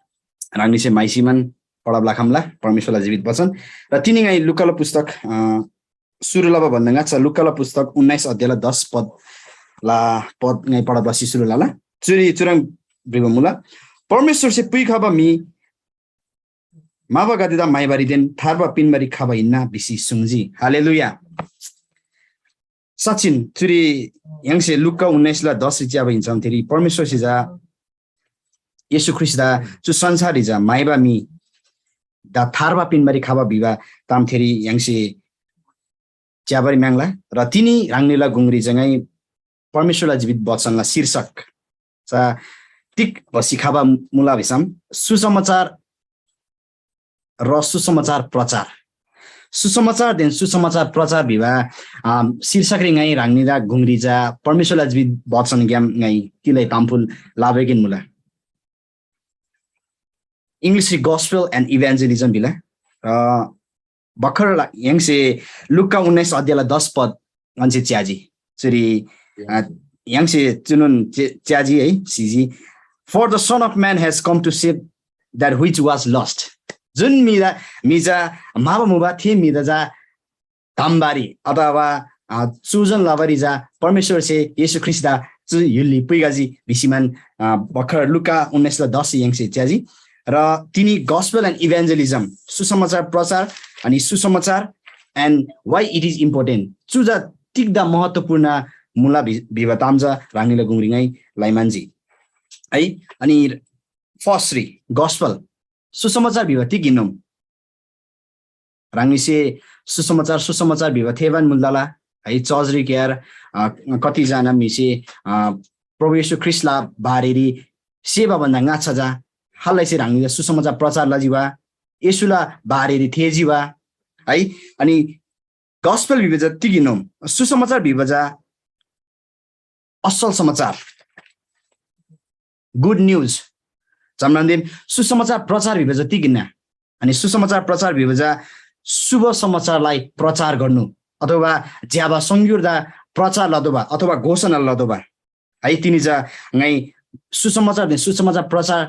ह्राङनीसे माइसीमान पढब लखम्‍ला परमेश्‍वरला जीवित वचन। र तिनी ङाइ लुकाला पुस्तक, अ, सुरु लबा भन्दा ङाच्‍छा लुकाला पुस्तक उन्नाइस अध्यायला दस पदला पद ङाइ पढब लसी सुरु लला। चुरी चुह्रङ् भ्रिबा मुला, परमेश्‍वरसे पुइखबा म्‍हि म्‍हाबागदेदा म्‍हाइबारीदेन थार्बा पिन्‍बारी खबा हिन्‍ना भिसी सुङ्जी। हालेलुया। साँच्‍चिन चुरी य्‍हाङसे लुका उन्नाइसला दस रि च्‍याबा हिन्‍सम थेरी परमेश्‍वरसे चा येशू ख्रीष्‍टदा चु संसाररी चा म्‍हाइबा म्‍हि दा थार्बा पिन्‍बारी खबा भिबा ताम थेरी य्‍हाङसे च्‍याबारी म्‍याङ्ला। र तिनी ह्राङनीला गुङरी चा ङाइ परमेश्‍वरला जीवित वचनला शीर्षक चा तिग भसी खबा मुला भिसम सुसमाचार र सुसमाचार प्रचार। सुसमाचारदेन सुसमाचार प्रचार भिबा, अ, शीर्षकरी ङाइ ह्राङनीला गुङरी चा परमेश्‍वरला जीवित वचनग्‍याम ङाइ तिलै तामफुल लाबेकिन मुला। English री Gospel and Evangelism भिला। र भर्खर ला-, य्‍हाङसे लुका उन्नाइस अध्यायला दस पद ङन्‍से च्‍याजी। चुरी, अ, य्‍हाङसे चुनोन चे-, च्‍याजी है, सिजी। For the Son of Man has come to save that which was lost. जुन म्‍हिदा म्‍हि चा म्‍हाबा मुबा थे म्‍हिदा चा धम्‍बारी अथवा चुजन लबारी चा परमेश्‍वरसे येशू ख्रीष्‍टदा चु य्‍हुलरी पुइगजी भिसीमान भर्खर लुका उन्नाइसला दस य्‍हाङसे च्‍याजी। र तिनी gospel and evangelism, सुसमाचार प्रचार अनि सुसमाचार and why it is important, चु चा तिग्‍दा महत्त्वपूर्ण मुला भिबा ताम चा ह्राङनीला गुङरी ङाइ लाइमान्‍जी है। अनि फर्स्टरी gospel, सुसमाचार भिबा तिग हिन्‍नोम? ह्राङनीसे सुसमाचार सुसमाचार भिबा थेबान मुल तला है। चर्चरी क्यार कतिजना म्‍हिसे प्रभु येशू ख्रीष्‍टला बारेरी सेबा भन्दा ङाच्‍छा जा खालैसे ह्राङनीला सुसमाचार प्रचार लजी वा, येशूला बारेरी थेःजी वा है। अनि gospel भिबा चा तिग हिन्‍नोम? सुसमाचार भिबा चा असल समाचार, good news। जम्‍मानदेन सुसमाचार प्रचार भिबा चा तिग हिन्‍ना? अनि सुसमाचार प्रचार भिबा चा शुभ समाचारलाई प्रचार गर्नु अथवा ज्‍यबा सङ्ग्युर्दा प्रचार लदोबा अथवा घोषणा लदोबा है। तिनी चा ङाइ सुसमाचार सुसमाचार प्रचार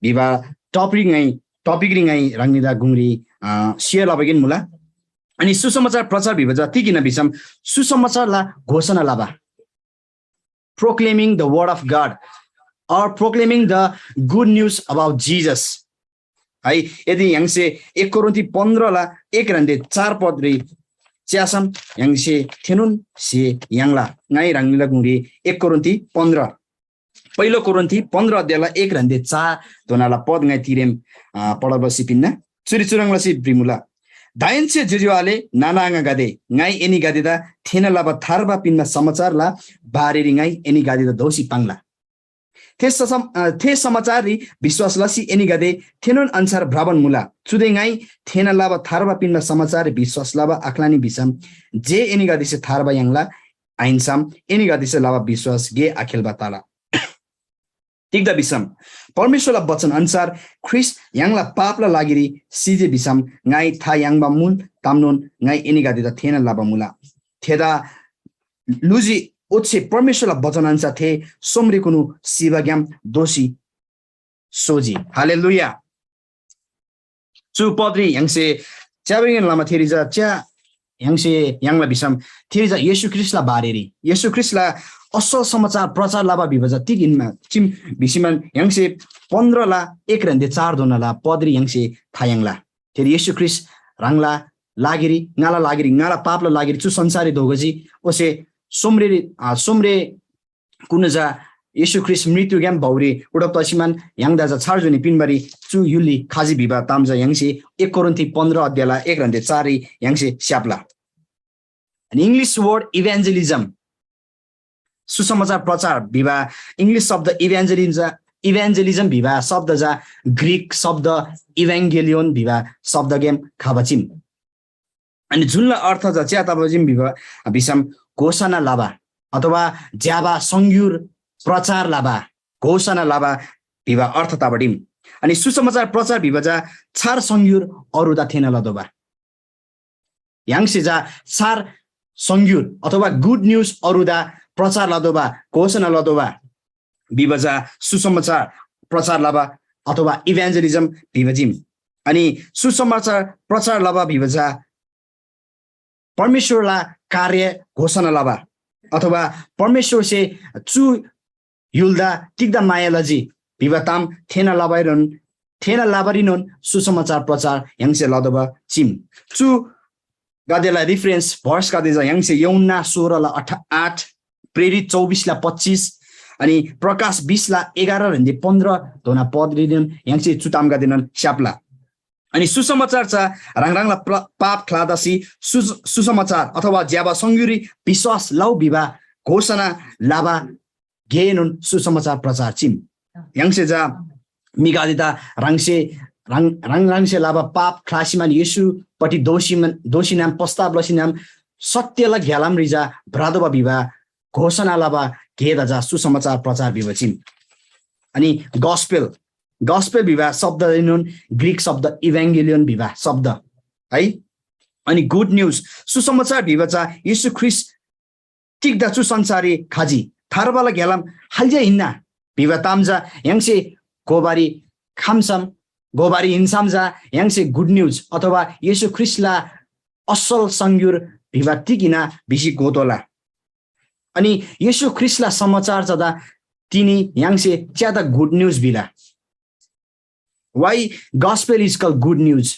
भिबा टपिक ङाइ टपिकरी ङाइ ह्राङनीदा गुङरी सेयर लबागेन मुला। अनि सुसमाचार प्रचार भिबा चा तिग हिन्‍ना भिसम सुसमाचारला घोषणा लबा, proclaiming the word of God or proclaiming the good news about Jesus है। यदि य्‍हाङसे एक कोरिन्थी पन्ध्रला एक ह्रान्‍दे चार पदरी च्‍यासम य्‍हाङसे थेनोन से याङ्ला। ङाइ ह्राङनीला गुङरी एक कोरिन्थी पन्ध्र, पहिलो कोरिन्थी पन्ध्र अध्यायला एक ह्रान्‍दे चार धोनाला पद ङाइ तिरेम पढब सिपिन्‍ना। चुरी चुह्रङ् लसी भ्रिमुला, दाहेन्‍से ज्‍योज्‍यो आले नाना आङागदे, ङाइ एनीगदेदा थेःना लबा थार्बा पिन्‍बा समाचारला बारेरी ङाइ एनीगदेदा दोःसी पाङ्ला। थे ससम थे समाचाररी विश्‍वास लसी एनीगदे थेनोन अन्‍छार भ्रबान मुला। चुदे ङाइ थेःना लबा थार्बा पिन्‍बा समाचाररी विश्‍वास लबा आख्‍लानी भिसम जे एनीगदेसे थार्बा याङ्ला, आहिन्‍सम एनीगदेसे लबा विश्‍वास गे आखेल्‍बा तला। तिग्‍दा भिसम परमेश्‍वरला वचन अन्‍सार ख्रीष्‍ट य्‍हाङला पापला लागिरी सिजे भिसम ङाइ था याङ्बा मुल तामनोन ङाइ एनीगदेदा थेःना लबा मुला। थेदा लुजी ओच्‍छे परमेश्‍वरला वचन अन्‍सार थे सोमरेकुनु सिबाग्‍याम दोःसी सोजी। हालेलुया। चु पदरी य्‍हाङसे च्‍याबारीगेन लमा थेरी चा च्या य्‍हाङसे याङ्ला भिसम थेरी चा येशू ख्रीष्‍टला बारेरी, येशू ख्रीष्‍टला असल समाचार प्रचार लबा भिबा चा तिग हिन्‍ना चिम भिसीमान य्‍हाङसे पन्ध्रला एक ह्रान्‍दे चार धोनाला पदरी य्‍हाङसे था याङ्ला। थेरी येशू ख्रीष्‍ट ह्राङला लागिरी, ङाला लागिरी, ङाला पापला लागिरी चु संसाररी दोगजी। ओसे सोमरे सोमरे कुनु चा येशू ख्रीष्‍ट मृत्युग्‍याम भौरी उडब तसीमान य्‍हाङदा चा छार जुनी पिन्‍बारी चु य्‍हुलरी खजी भिबा ताम चा य्‍हाङसे एक कोरिन्थी पन्ध्र अध्यायला एक ह्रान्‍दे चाररी य्‍हाङसे स्‍याप्‍ला। अनि English word evangelism, सुसमाचार प्रचार भिबा English शब्द evangelism, evangelism भिबा शब्द चा ग्रीक शब्द evangelion भिबा शब्दग्‍याम खबा चीम। अनि जुनला अर्थ चा च्या तबा चीम भिबा भिसम घोषणा लबा अथवा ज्‍यबा सङ्ग्युर प्रचार लबा, घोषणा लबा भिबा अर्थ तबा चीम। अनि सुसमाचार प्रचार भिबा चा छार सङ्ग्युर अरूदा थेःना लदोबा। य्‍हाङसे चा छार सङ्ग्युर अथवा good news अरूदा प्रचार लदोबा, घोषणा लदोबा भिबा चा सुसमाचार प्रचार लबा अथवा evangelism भिबा चीम। अनि सुसमाचार प्रचार लबा भिबा चा परमेश्‍वरला कार्य घोषणा लबा अथवा परमेश्‍वरसे चु य्‍हुलदा तिग्‍दा माया लजी भिबा ताम थेःना लबारीनोन, थेःना लबारीनोन सुसमाचार प्रचार य्‍हाङसे लतोःबा चीम। चु गदेला reference verse गदे चा य्‍हाङसे यूहन्‍ना सोह्रला अठा आठ, प्रेरित चौबिसला पच्चिस, अनि प्रकाश बिसला एघार ह्रेन्‍दे पन्ध्र धोना पदरीनोन य्‍हाङसे चु तामगदेनोन स्‍याप्‍ला। अनि सुसमाचार चा ह्राङ ह्राङला प्र-, पाप ख्‍लातसी सु-, सुसमाचार अथवा ज्‍यबा सङ्ग्युरी विश्‍वास लउ भिबा घोषणा लबा गेएनोन सुसमाचार प्रचार चीम। य्‍हाङसे चा म्‍हिगदेदा ह्राङसे, ह्राङ, ह्राङ ह्राङसे लबा पाप ख्‍लासीमान येशूपट्टि दोःसीमान, दोःसीनाम पश्‍चाताप लसीनाम सत्यला घ्‍यालामरी चा भ्रतोःबा भिबा घोषणा लबा गेदा चा सुसमाचार प्रचार भिबा चीम। अनि gospel, gospel भिबा शब्दएनोन ग्रीक शब्द evangelion भिबा शब्द है। अनि good news, सुसमाचार भिबा चा येशू ख्रीष्‍ट तिग्‍दा चु संसाररी खजी, थार्बाला घ्‍यालाम खाल्‍से हिन्‍ना, भिबा ताम चा य्‍हाङसे घोबारी खम्‍सम, घोबारी हिन्‍सम चा य्‍हाङसे गुड न्‍युज अथवा येशू ख्रीष्‍टला असल सङ्‌गुर भिबा तिग हिन्‍ना भिसी घोतोःला। अनि येशू ख्रीष्‍टला समाचार चा दा तिनी य्‍हाङसे च्‍यादा गुड न्‍युज भिला। Why gospel is called good news?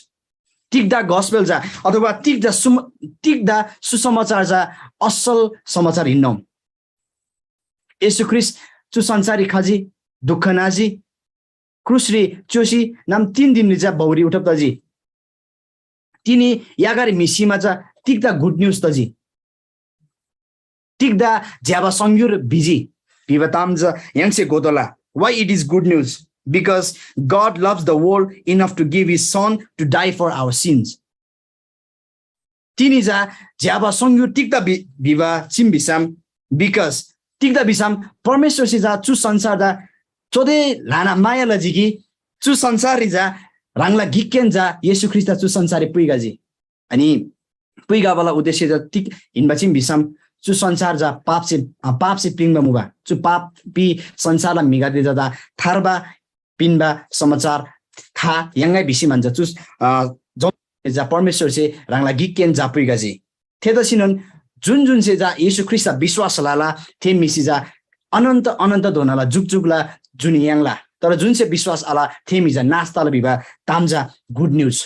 तिग्‍दा गस्‍पेल चा अथवा तिग्‍दा सुम तिग्‍दा सुसमाचार चा असल समाचार हिन्‍नम। येशू ख्रीष्‍ट चु संसाररी खजी, दुःख नाजी, क्रुसरी च्‍योसी नाम तीन दिनरी चा भौरी उठब तजी। तिनी यागारी म्‍हि सिमा चा तिग्‍दा गुड न्‍युज तजी? तिग्‍दा ज्‍यबा सङ्‌गुर भिजी भिबा ताम चा य्‍हाङसे घोतोःला। Why it is good news? Because God loves the world enough to give his son to die for our sins. तिनी चा ज्‍यबा सङ्‌गुर तिग्‍दा भि- भिबा चीम भिसम, because तिग्‍दा भिसम परमेश्‍वरसे चा चु संसारदा चोदे ल्‍हाना माया लजी कि चु संसाररी चा ह्राङला गिककेन चा येशू ख्रीष्‍टदा चु संसाररी पुइखजी। अनि पुइखबाला उद्देश्य चा तिग हिन्‍बा चीम भिसम चु संसार चा पापसे, अ, पापसे प्‍लिङ्बा मुबा। चु पापी संसारला म्‍हिगदे चा थार्बा पिन्‍बा समाचार था याङ्‌गै भिसी म्‍हन्‍जा। चु, अ, जम्‍मान चा परमेश्‍वरसे ह्राङला गिककेन चा पुइखजी। थेतसीनोन जुन जुनसे चा येशू ख्रीष्‍टदा विश्‍वास लला, थे म्‍हिसे चा अनन्त अनन्तधोनाला जुकजुकला जुनी याङ्ला। तर जुनसे विश्‍वास आल, थे म्‍हि चा नाश तला भिबा ताम चा गुड न्‍युज।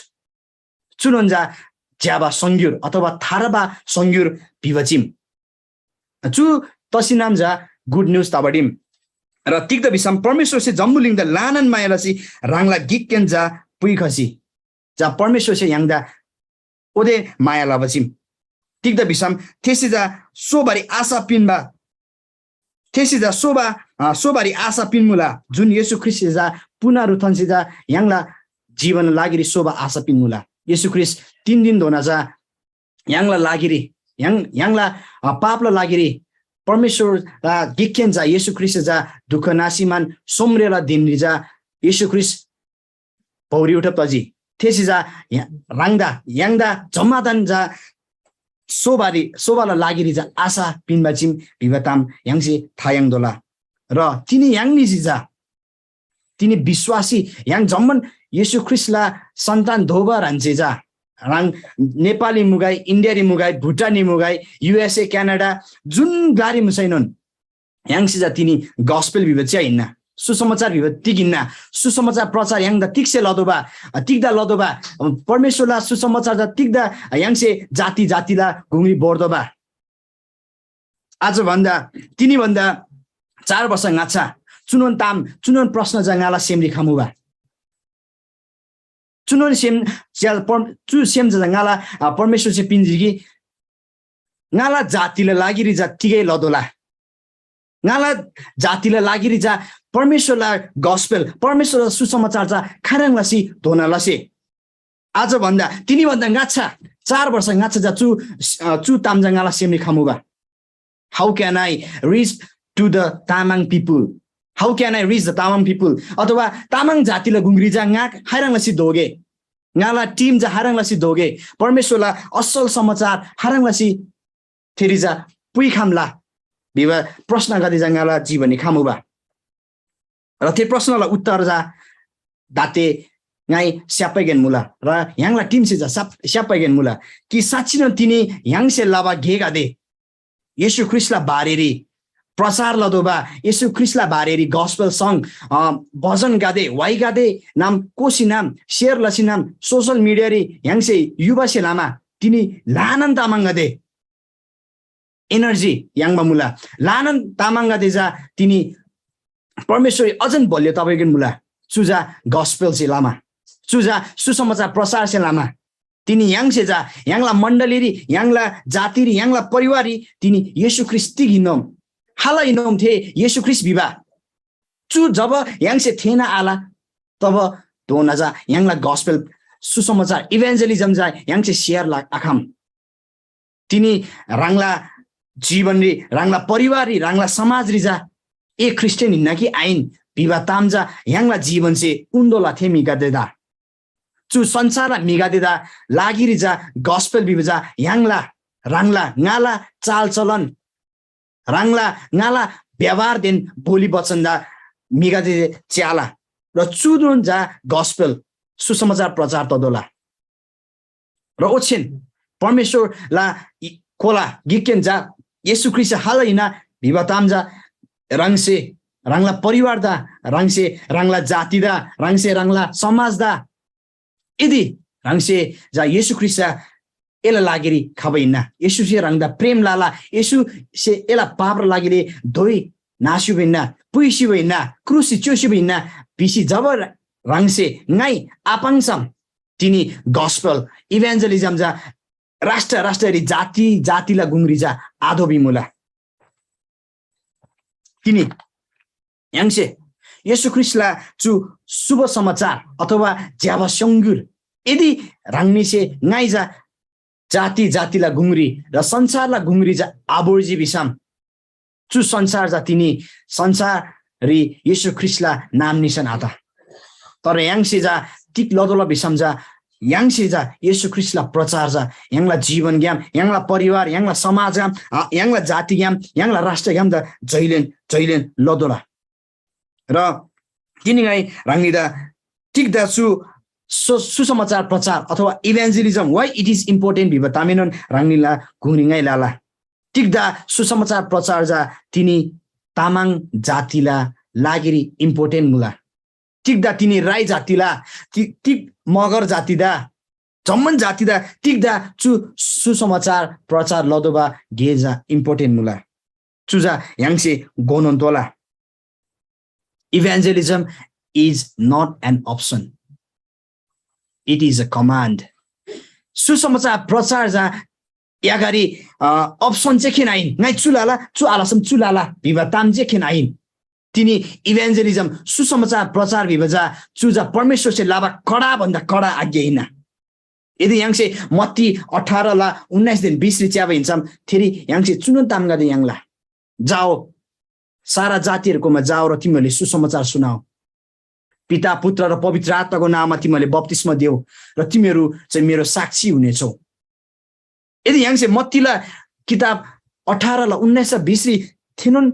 चुनोन चा ज्‍यबा सङ्‌गुर अथवा थार्बा सङ्‌गुर भिबा चीम। चु तसीनाम चा गुड न्‍युज तबा दिम। र तिग्‍दा भिसम परमेश्‍वरसे जम्‍बुलिङदा ल्‍हानान माया लसी ह्राङला गिककेन चा पुइखसी चा परमेश्‍वरसे य्‍हाङदा ओदे माया लबा चीम। तिग्‍दा भिसम थेसे चा सोबारी आशा पिन्‍बा, थेसे चा सोबा, अ, सोबारी आशा पिन्‍मुला, जुन येशू ख्रीष्‍टसे चा पुनरुत्थानसे चा य्‍हाङला जीवनला लागिरी सोबा आशा पिन्‍मुला। येशू ख्रीष्‍ट तीन दिनधोना चा य्‍हाङला लागिरी, य्‍हाङ, य्‍हाङला, अ, पापला लागिरी परमेश्‍वरला गिककेन चा येशू ख्रीष्‍टसे चा दुःख नासीमान सोमरेला दिनरी चा येशू ख्रीष्‍ट भौरी उठब तजी। थेसे चा या-, ह्राङदा, य्‍हाङदा जम्‍मादान चा सोबारी, सोबाला लागिरी चा आशा पिन्‍बा चीम भिबा ताम य्‍हाङसे था याङ्तोःला। र तिनी य्‍हाङनीसे चा, तिनी विश्‍वासी य्‍हाङ जम्‍मान येशू ख्रीष्‍टला सन्‍तान दोबा ह्रान्‍से चा, ह्राङ नेपाली मुगाइ, इन्डियारी मुगाइ, भुटानी मुगाइ, युएसए, क्यानाडा, जुन ग्‍लारी मुसैनोन य्‍हाङसे चा तिनी गस्‍पेल भिबा च्या हिन्‍ना, सुसमाचार भिबा तिग हिन्‍ना, सुसमाचार प्रचार य्‍हाङदा तिग्‍से लतोःबा, अ, तिग्‍दा लतोःबा, अ, परमेश्‍वरला सुसमाचार चा तिग्‍दा य्‍हाङसे जाति जातिला गुङरी भोर्तोःबा? आज भन्दा, तिनी भन्दा चार वर्ष ङाच्‍छा चुनोन ताम, चुनोन प्रश्न चा ङाला सेमरी खमुबा। चुनोन सेम च्या-, पर-, चु सेम चा ङाला, अ, परमेश्‍वरसे पिन्‍जी कि ङाला जातिला लागिरी चा तिगै लतोःला। ङाला जातिला लागिरी चा परमेश्‍वरला गस्‍पेल, परमेश्‍वरला सुसमाचार चा खाह्रङ् लसी धोना लसे? आज भन्दा, तिनी भन्दा ङाच्‍छा, चार वर्ष ङाच्‍छा चा चु, अ, चु ताम चा ङाला सेमरी खमुबा। How can I reach to the Tamang people? How can I reach the Tamang people? अथवा तामाङ जातिला गुङरी चा ङा खाह्रङ् लसी धोगे? ङाला टिम चा खाह्रङ् लसी धोगे? परमेश्‍वरला असल समाचार खाह्रङ् लसी थेरी चा पुइखम्‍ला भिबा प्रश्नगदे चा ङाला जीवनरी खमुबा। र थे प्रश्नला उत्तर चा दाते ङाइ स्‍याप्‍पैगेन मुला र य्‍हाङला टिमसे चा स्‍याप-, स्‍याप्‍पैगेन मुला कि साँच्‍चिनोन तिनी य्‍हाङसे लबा गेगदे येशू ख्रीष्‍टला बारेरी प्रचार लतोःबा, येशू ख्रीष्‍टला बारेरी गस्‍पेल सङ, अ, भजनगदे, व्‍हाइगदे नाम कोसीनाम, सेयर लसीनाम, सोसल मिडियारी य्‍हाङसे युबासे लमा तिनी ल्‍हानान तामाङगदे एनर्जी याङ्बा मुला। ल्‍हानान तामाङगदे चा तिनी परमेश्‍वररी अझन बलियो तबारीगन मुला। चु चा गस्‍पेलसे लमा, चु चा सुसमाचार प्रचारसे लमा तिनी य्‍हाङसे चा य्‍हाङला मण्‍डलीरी, य्‍हाङला जातिरी, य्‍हाङला परिवाररी तिनी येशू ख्रीष्‍ट तिग हिन्‍नोम, खाल हिन्‍नोम थे येशू ख्रीष्‍ट भिबा चु जब य्‍हाङसे थेःना आल, तब धोना चा य्‍हाङला गस्‍पेल सुसमाचार इभान्‍जलिज्‍म चा य्‍हाङसे सेयर लआखम। तिनी ह्राङला जीवनरी, ह्राङला परिवाररी, ह्राङला समाजरी चा ए ख्रीष्‍टियन हिन्‍ना कि आहिन भिबा ताम चा य्‍हाङला जीवनसे उन्‍तोःला थे म्‍हिगदेदा। चु संसारला म्‍हिगदेदा लागिरी चा गस्‍पेल भिबा चा य्‍हाङला, ह्राङला, ङाला चालचलन, ह्राङला, ङाला व्यवहारदेन बोली वचनदा म्‍हिगदे च्‍याला, र चुनोन चा गस्पेल, सुसमाचार प्रचार ततोःला। र ओछेन परमेश्‍वरला इ-, कोला गिककेन चा येशू ख्रीष्‍ट खाल हिन्‍ना भिबा ताम चा ह्राङसे ह्राङला परिवारदा, ह्राङसे ह्राङला जातिदा, ह्राङसे ह्राङला समाजदा, यदि ह्राङसे चा येशू ख्रीष्‍ट चा एला लागिरी खबा हिन्‍ना, येशूसे ह्राङदा प्रेम लला, येशूसे एला पापला लागिरी धोइ नास्‍युबा हिन्‍ना, पुइसिबा हिन्‍ना, क्रुससे च्‍योसिबा हिन्‍ना भिसी जब ह्राङसे ङाइ आपाङ्सम, तिनी गस्पल, इभान्जलिजम चा राष्ट्र राष्ट्ररी, जाति जातिला गुङरी चा आधो भिमुला। तिनी य्‍हाङसे येशू ख्रीष्‍टला चु शुभ समाचार अथवा ज्‍यबा स्‍यङगुर यदि ह्राङनीसे ङाइ चा जाति जातिला गुङरी र संसारला गुङरी चा आभोर्जी भिसम, चु संसार चा तिनी संसाररी येशू ख्रीष्‍टला नाम निसान आत। तर य्‍हाङसे चा तिग लतोःला भिसम चा य्‍हाङसे चा येशू ख्रीष्‍टला प्रचार चा य्‍हाङला जीवनग्‍याम, य्‍हाङला परिवार, य्‍हाङला समाजग्‍याम, आ, य्‍हाङला जातिग्‍याम, य्‍हाङला राष्ट्रग्‍याम चा जैलेन जैलेन लतोःला। र तिनी ङाइ ह्राङनीदा तिग्‍दा चु सु-, सुसमाचार प्रचार अथवा evangelism, why it is important Veeba तामएनोन ह्राङनीला गुङरी ङाइ लला। तिग्‍दा सुसमाचार प्रचार चा तिनी तामाङ जातिला लागिरी important मुला। तिग्‍दा तिनी राई जातिला, ति-, तिग मगर जातिदा, जम्‍मान जातिदा तिग्‍दा चु सुसमाचार प्रचार लतोःबा गे चा important मुला। चु चा य्‍हाङसे घोनोन तोःला। Evangelism is not an option, it is a command। सुसमाचार प्रचार चा यागारी, अ, option चाहिँ खेन आइन, ङाइ चु लला, चु आलसम चु लला भिबा ताम चाहिँ खेन आइन। तिनी evangelism, सुसमाचार प्रचार भिबा चा चु चा परमेश्‍वरसे लबा कडा भन्दा कडा आज्ञा हिन्‍ना। यदि य्‍हाङसे मत्ती अठार ला उन्नाइसदेन बिसरी च्‍याबा हिन्‍सम, थेरी य्‍हाङसे चुनोन तामगदे याङ्ला, जाओ, सारा जातिहरूकोमा जाओ र तिमीहरूले सुसमाचार सुनाओ। पिता, पुत्र र पवित्र आत्माको नाममा तिमीहरूले बप्‍तिस्मा देऊ र तिमीहरू चाहिँ मेरो साक्षी हुनेछौ। यदि य्‍हाङसे मत्तीला किताब अठार ला उन्नाइस र बिसरी थेनोन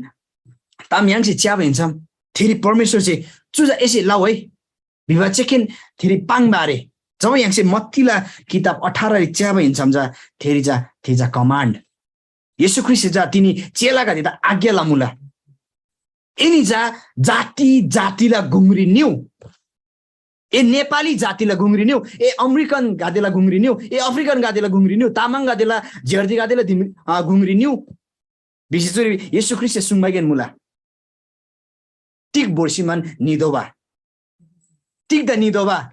ताम य्‍हाङसे च्‍याबा हिन्‍सम, थेरी परमेश्‍वरसे चु चा एसे लउ है भिबा चेकेन थेरी पाङ्बा आरे। जब य्‍हाङसे मत्तीला किताब अठाररी च्‍याबा हिन्‍सम चा थेरी चा थे चा command। येशू ख्रीष्‍ट चा तिनी चेलागदेदा आज्ञा लमुला। एनी चा जाति जातिला गुङरी निउ। ए नेपाली जातिला गुङरी निउ, ए अमेरिकन गादेला गुङरी निउ, ए अफ्रिकन गादेला गुङरी निउ, तामाङ गादेला, झेर्दी गादेला दिम-, अ, गुङरी निउ। भिसी चुरी येशू ख्रीष्‍टसे सुङ्बागेन मुला। तिग भोर्सीमान निदोबा? तिग्‍दा निदोबा?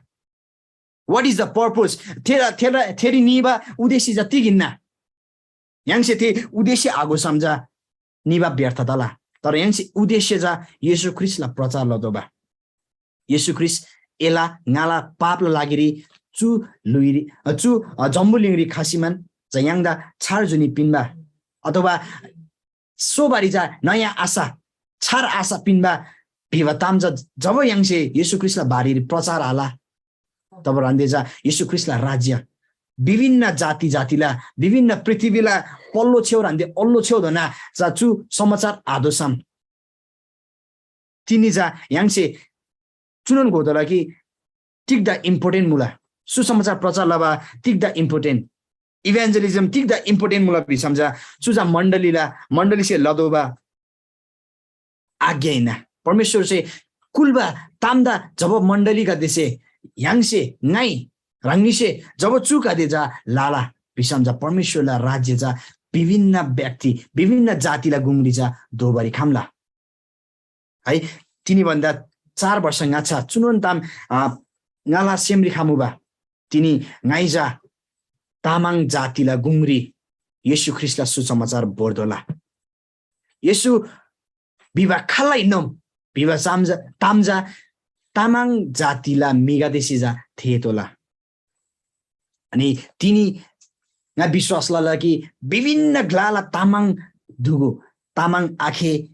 What is the purpose? थेला, थेला, थेरी निबा उद्देश्य चा तिग हिन्‍ना? य्‍हाङसे थे उद्देश्य आघोसम चा निबा व्यर्थ तला। तर य्‍हाङसे उद्देश्य चा येशू ख्रीष्‍टला प्रचार लतोःबा। येशू ख्रीष्‍ट एला ङाला पापला लागिरी चु ल्‍हुइरी, अ, चु, अ, जम्‍बुलिङरी खसीमान चा य्‍हाङदा छार जुनी पिन्‍बा अथवा सोबारी चा नयाँ आशा, छार आशा पिन्‍बा भिबा ताम चा जब य्‍हाङसे येशू ख्रीष्‍टला बारेरी प्रचार आल, तब ह्रान्‍दे चा येशू ख्रीष्‍टला राज्‍य विभिन्न जाति जातिला, विभिन्न पृथ्वीला पल्‍लो छेउ ह्रान्‍दे अल्‍लो छेउधोना चा चु समाचार आदोसम तिनी चा य्‍हाङसे चुनोन घोतोःला कि तिग्‍दा important मुला? सुसमाचार प्रचार लबा तिग्‍दा important? Evangelism तिग्‍दा important मुला भिसम चा चु चा मण्‍डलीला, मण्‍डलीसे लतोःबा आज्ञा हिन्‍ना। परमेश्‍वरसे कुल्‍बा तामदा जब मण्‍डलीगदेसे य्‍हाङसे, ङाइ, ह्राङनीसे जब चुगदे चा लला भिसम चा परमेश्‍वरला राज्‍य चा विभिन्न व्यक्ति, विभिन्न जातिला गुङरी चा दोबारी खम्‍ला। है, तिनी भन्‍दा चार वर्ष ङाच्‍छा चुनोन ताम, अ, ङाला सेमरी खमुबा। तिनी ङाइ चा तामाङ जातिला गुङरी येशू ख्रीष्‍टला सुसमाचार भोर्दोला। येशू भिबा खाल्‍ला हिन्‍नोम भिबा चाम चा, ताम चा तामाङ जातिला म्‍हिगदेसे चा थेःतोःला। अनि तिनी ङा विश्‍वास लला कि विभिन्न ग्‍लाला तामाङ दुगु, तामाङ आखे,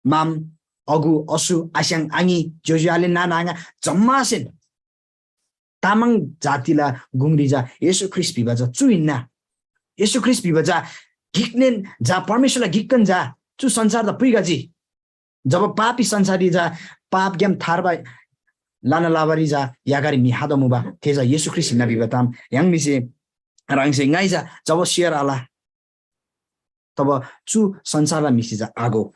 माम, अगु, असु, आस्‍याङ, आङी, ज्‍योज्‍यो, आले, नाना, आङा जम्‍मासेन तामाङ जातिला गुङरी चा येशू ख्रीष्‍ट भिबा चा चु हिन्‍ना। येशू ख्रीष्‍ट भिबा चा गिकनेन चा परमेश्‍वरला गिकन चा चु संसारदा पुइखजी। जब पापी संसाररी चा पापग्‍याम थार्बा लना लबारी चा यागारी म्‍हि हादा मुबा, थे चा येशू ख्रीष्‍ट हिन्‍ना भिबा ताम य्‍हाङनीसे ह्राङसे ङाइ चा जब सेयर आल, तब चु संसारला म्‍हिसे चा आघो।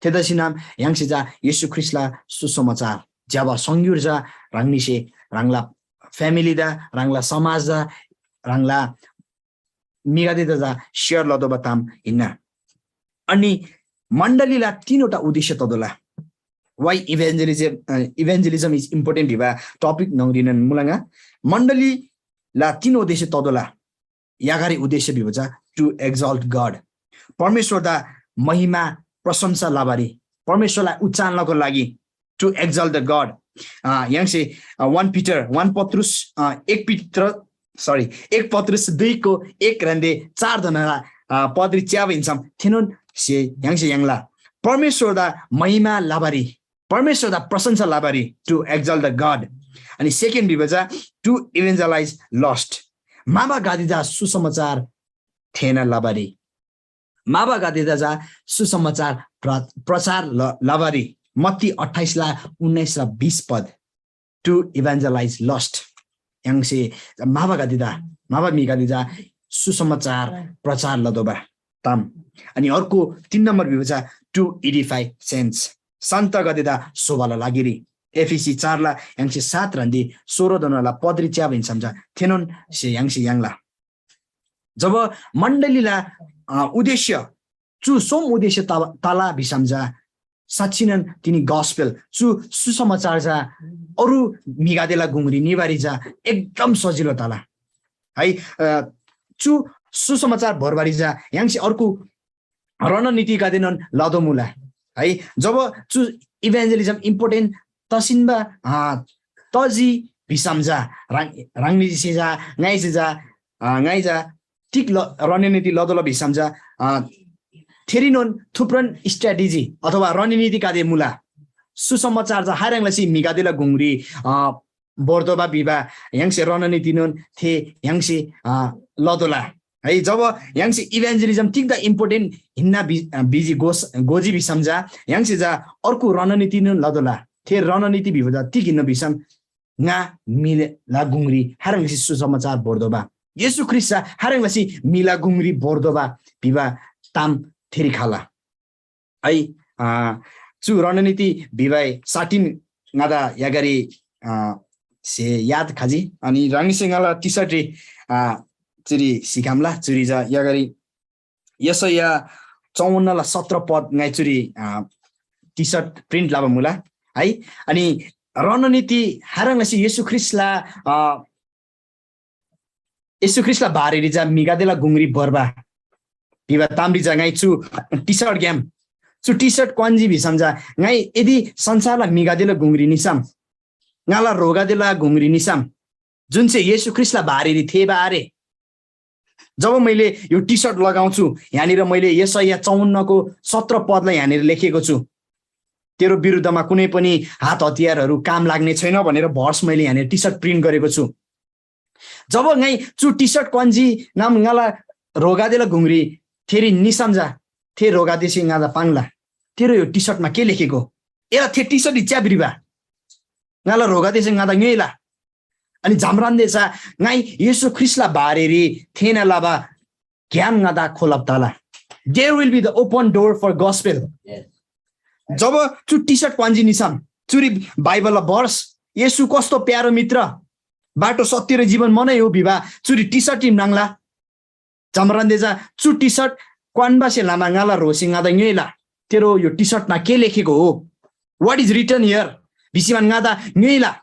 थेतसिनम य्‍हाङसे चा येशू ख्रीष्‍टला सुसमाचार ज्‍यबा सङ्‌गुर चा ह्राङनीसे ह्राङला फ्यामिलीदा, ह्राङला समाजदा, ह्राङला म्‍हिगदेदा चा सेयर लतोःबा ताम हिन्‍ना। अनि मण्‍डलीला तीनवटा उद्देश्य ततोःला। Why evangelism, uh, evangelism is important Veeba टपिक न्‍हङरीनोन मुला ङा। मण्‍डलीला तीन उद्देश्य ततोःला। यागारी उद्देश्य भिबा चा to exalt God, परमेश्‍वरदा महिमा प्रशंसा लबारी, परमेश्‍वरलाई उच्चारण लको लागि, to exalt the God। य्‍हाङसे वन पिटर, वन पत्रुस, अ, एक पिटर, सरी, एक पत्रुस दुईको एक ह्रान्‍दे चार धनला पदरी च्याबा हिन्‍सम थेनोन से य्‍हाङसे य्‍हाङला परमेश्‍वरदा महिमा लबारी, परमेश्‍वरदा प्रशंसा लबारी, to exalt the God। अनि सेकेन्ड भिबा चा to evangelize lost, माबागदेदा सुसमाचार थेःना लबारी, माबागदेदा चा सुसमाचार प्र-, प्रचार ल-, लबारी। मत्ती अट्ठाइस ला उन्नाइस र बिस पद, to evangelize lost। य्‍हाङसे माबागदेदा, माबा म्‍हिगदे चा सुसमाचार प्रचार लतोःबा ताम। अनि अर्को तीन नम्बर भिबा चा to edify saints, सन्तगदेदा शोभाला लागिरी। एफिसी चार ला य्‍हाङसे सात ह्रान्‍दे सोह्र धनला पदरी च्याबा हिन्‍सम चा थेनोन से य्‍हाङसे य्‍हाङला। जब मण्डलीला, अ, उद्देश्य, चु सोम उद्देश्य त-, तला भिसम चा साँच्‍चिनन तिनी गस्पेल, चु सुसमाचार चा अरू म्‍हिगदेला गुङरी निबारी चा एकदम सजिलो तला। है, अ, चु सुसमाचार भोर्बारी चा य्‍हाङसे अर्को रणनीतिगदेनोन लदो मुला। है, जब चु evangelism important तसिन्‍बा, अ, तजी भिसम चा ह्राङ-, ह्राङनीसे चा, ङाइसे चा, अ, ङाइ चा तिग ल-, रणनीति लदोला भिसम चा, अ, थेरीनोन थुप्रोन strategy अथवा रणनीतिगदे मुला। सुसमाचार चा खाह्रङ् लसी म्‍हिगदेला गुङरी, अ, भोर्तोःबा भिबा य्‍हाङसे रणनीतिनोन थे य्‍हाङसे, अ, लतोःला। है, जब य्‍हाङसे evangelism तिग्‍दा important हिन्‍ना भि-, अ, भिजी गोस-, गोजी भिसम चा य्‍हाङसे चा अर्को रणनीतिनोन लतोःला। थे रणनीति भिबा चा तिग हिन्‍ना भिसम ङा म्‍हिला गुङरी खाह्रङ् लसी सुसमाचार भोर्तोःबा, येशू ख्रीष्‍ट चा खाह्रङ् लसी म्‍हिला गुङरी भोर्तोःबा भिबा ताम थेरी खला। है, अ, चु रणनीति भिबाए साटिन ङादा यागारी, अ, से याद खजी। अनि ह्राङनीसे ङाला T-shirt री, अ, चुरी सिकामला, चुरी चा यागारी यशैया चौवन्नला सत्र पद ङाइ चुरी, अ, T-shirt print लबा मुला है। अनि रणनीति खाह्रङ् लसी येशू ख्रीष्‍टला, अ, येशू ख्रीष्‍टला बारेरी चा म्‍हिगदेला गुङरी भोर्बा भिबा तामरी चा ङाइ चु T-shirt ग्‍याम, चु T-shirt क्‍वान्‍जी भिसम चा ङाइ यदि संसारला म्‍हिगदेला गुङरी निसम, ङाला ह्रोगदेला गुङरी निसम, जुन चाहिँ येशू ख्रीष्‍टला बारेरी थेःबा आरे। जब मैले यो T-shirt लगाउँछु, यहाँनिर मैले यशैया चौवन्नको सत्र पदलाई यहाँनिर लेखेको छु, तेरो विरुद्धमा कुनै पनि हात हतियारहरू काम लाग्ने छैन भनेर verse मैले यहाँनिर T-shirt print गरेको छु। जब ङाइ चु T-shirt क्‍वान्‍जी नाम ङाला ह्रोगदेला गुङरी थेरी निसम चा थे ह्रोगदेसे ङादा पाङ्ला, तेरो यो T-shirt मा के लेखेको? एला थे T-shirt च्‍याप्‍रिबा। ङाला ह्रोगदेसे ङादा ङ्‌योइला। अनि झाम्रान्‍दे चा ङाइ येशू ख्रीष्‍टला बारेरी थेःना लबा ग्‍याम ङादा खोलब तला। There will be the open door for gospel। जब चु T-shirt क्‍वान्‍जी निसम, चुरी बाइबलला verse, येशू कस्तो प्यारो मित्र, बाटो, सत्य र जीवन म नै हो भिबा चुरी T-shirt टिम नाङ्ला। जमरान्‍दे चा चु T-shirt क्‍वान्‍बासे लमा ङाला ह्रोसे ङादा ङ्‌योइला, तेरो यो T-shirt मा के लेखेको हो? What is written here? भिसीमान ङादा ङ्‌योइला।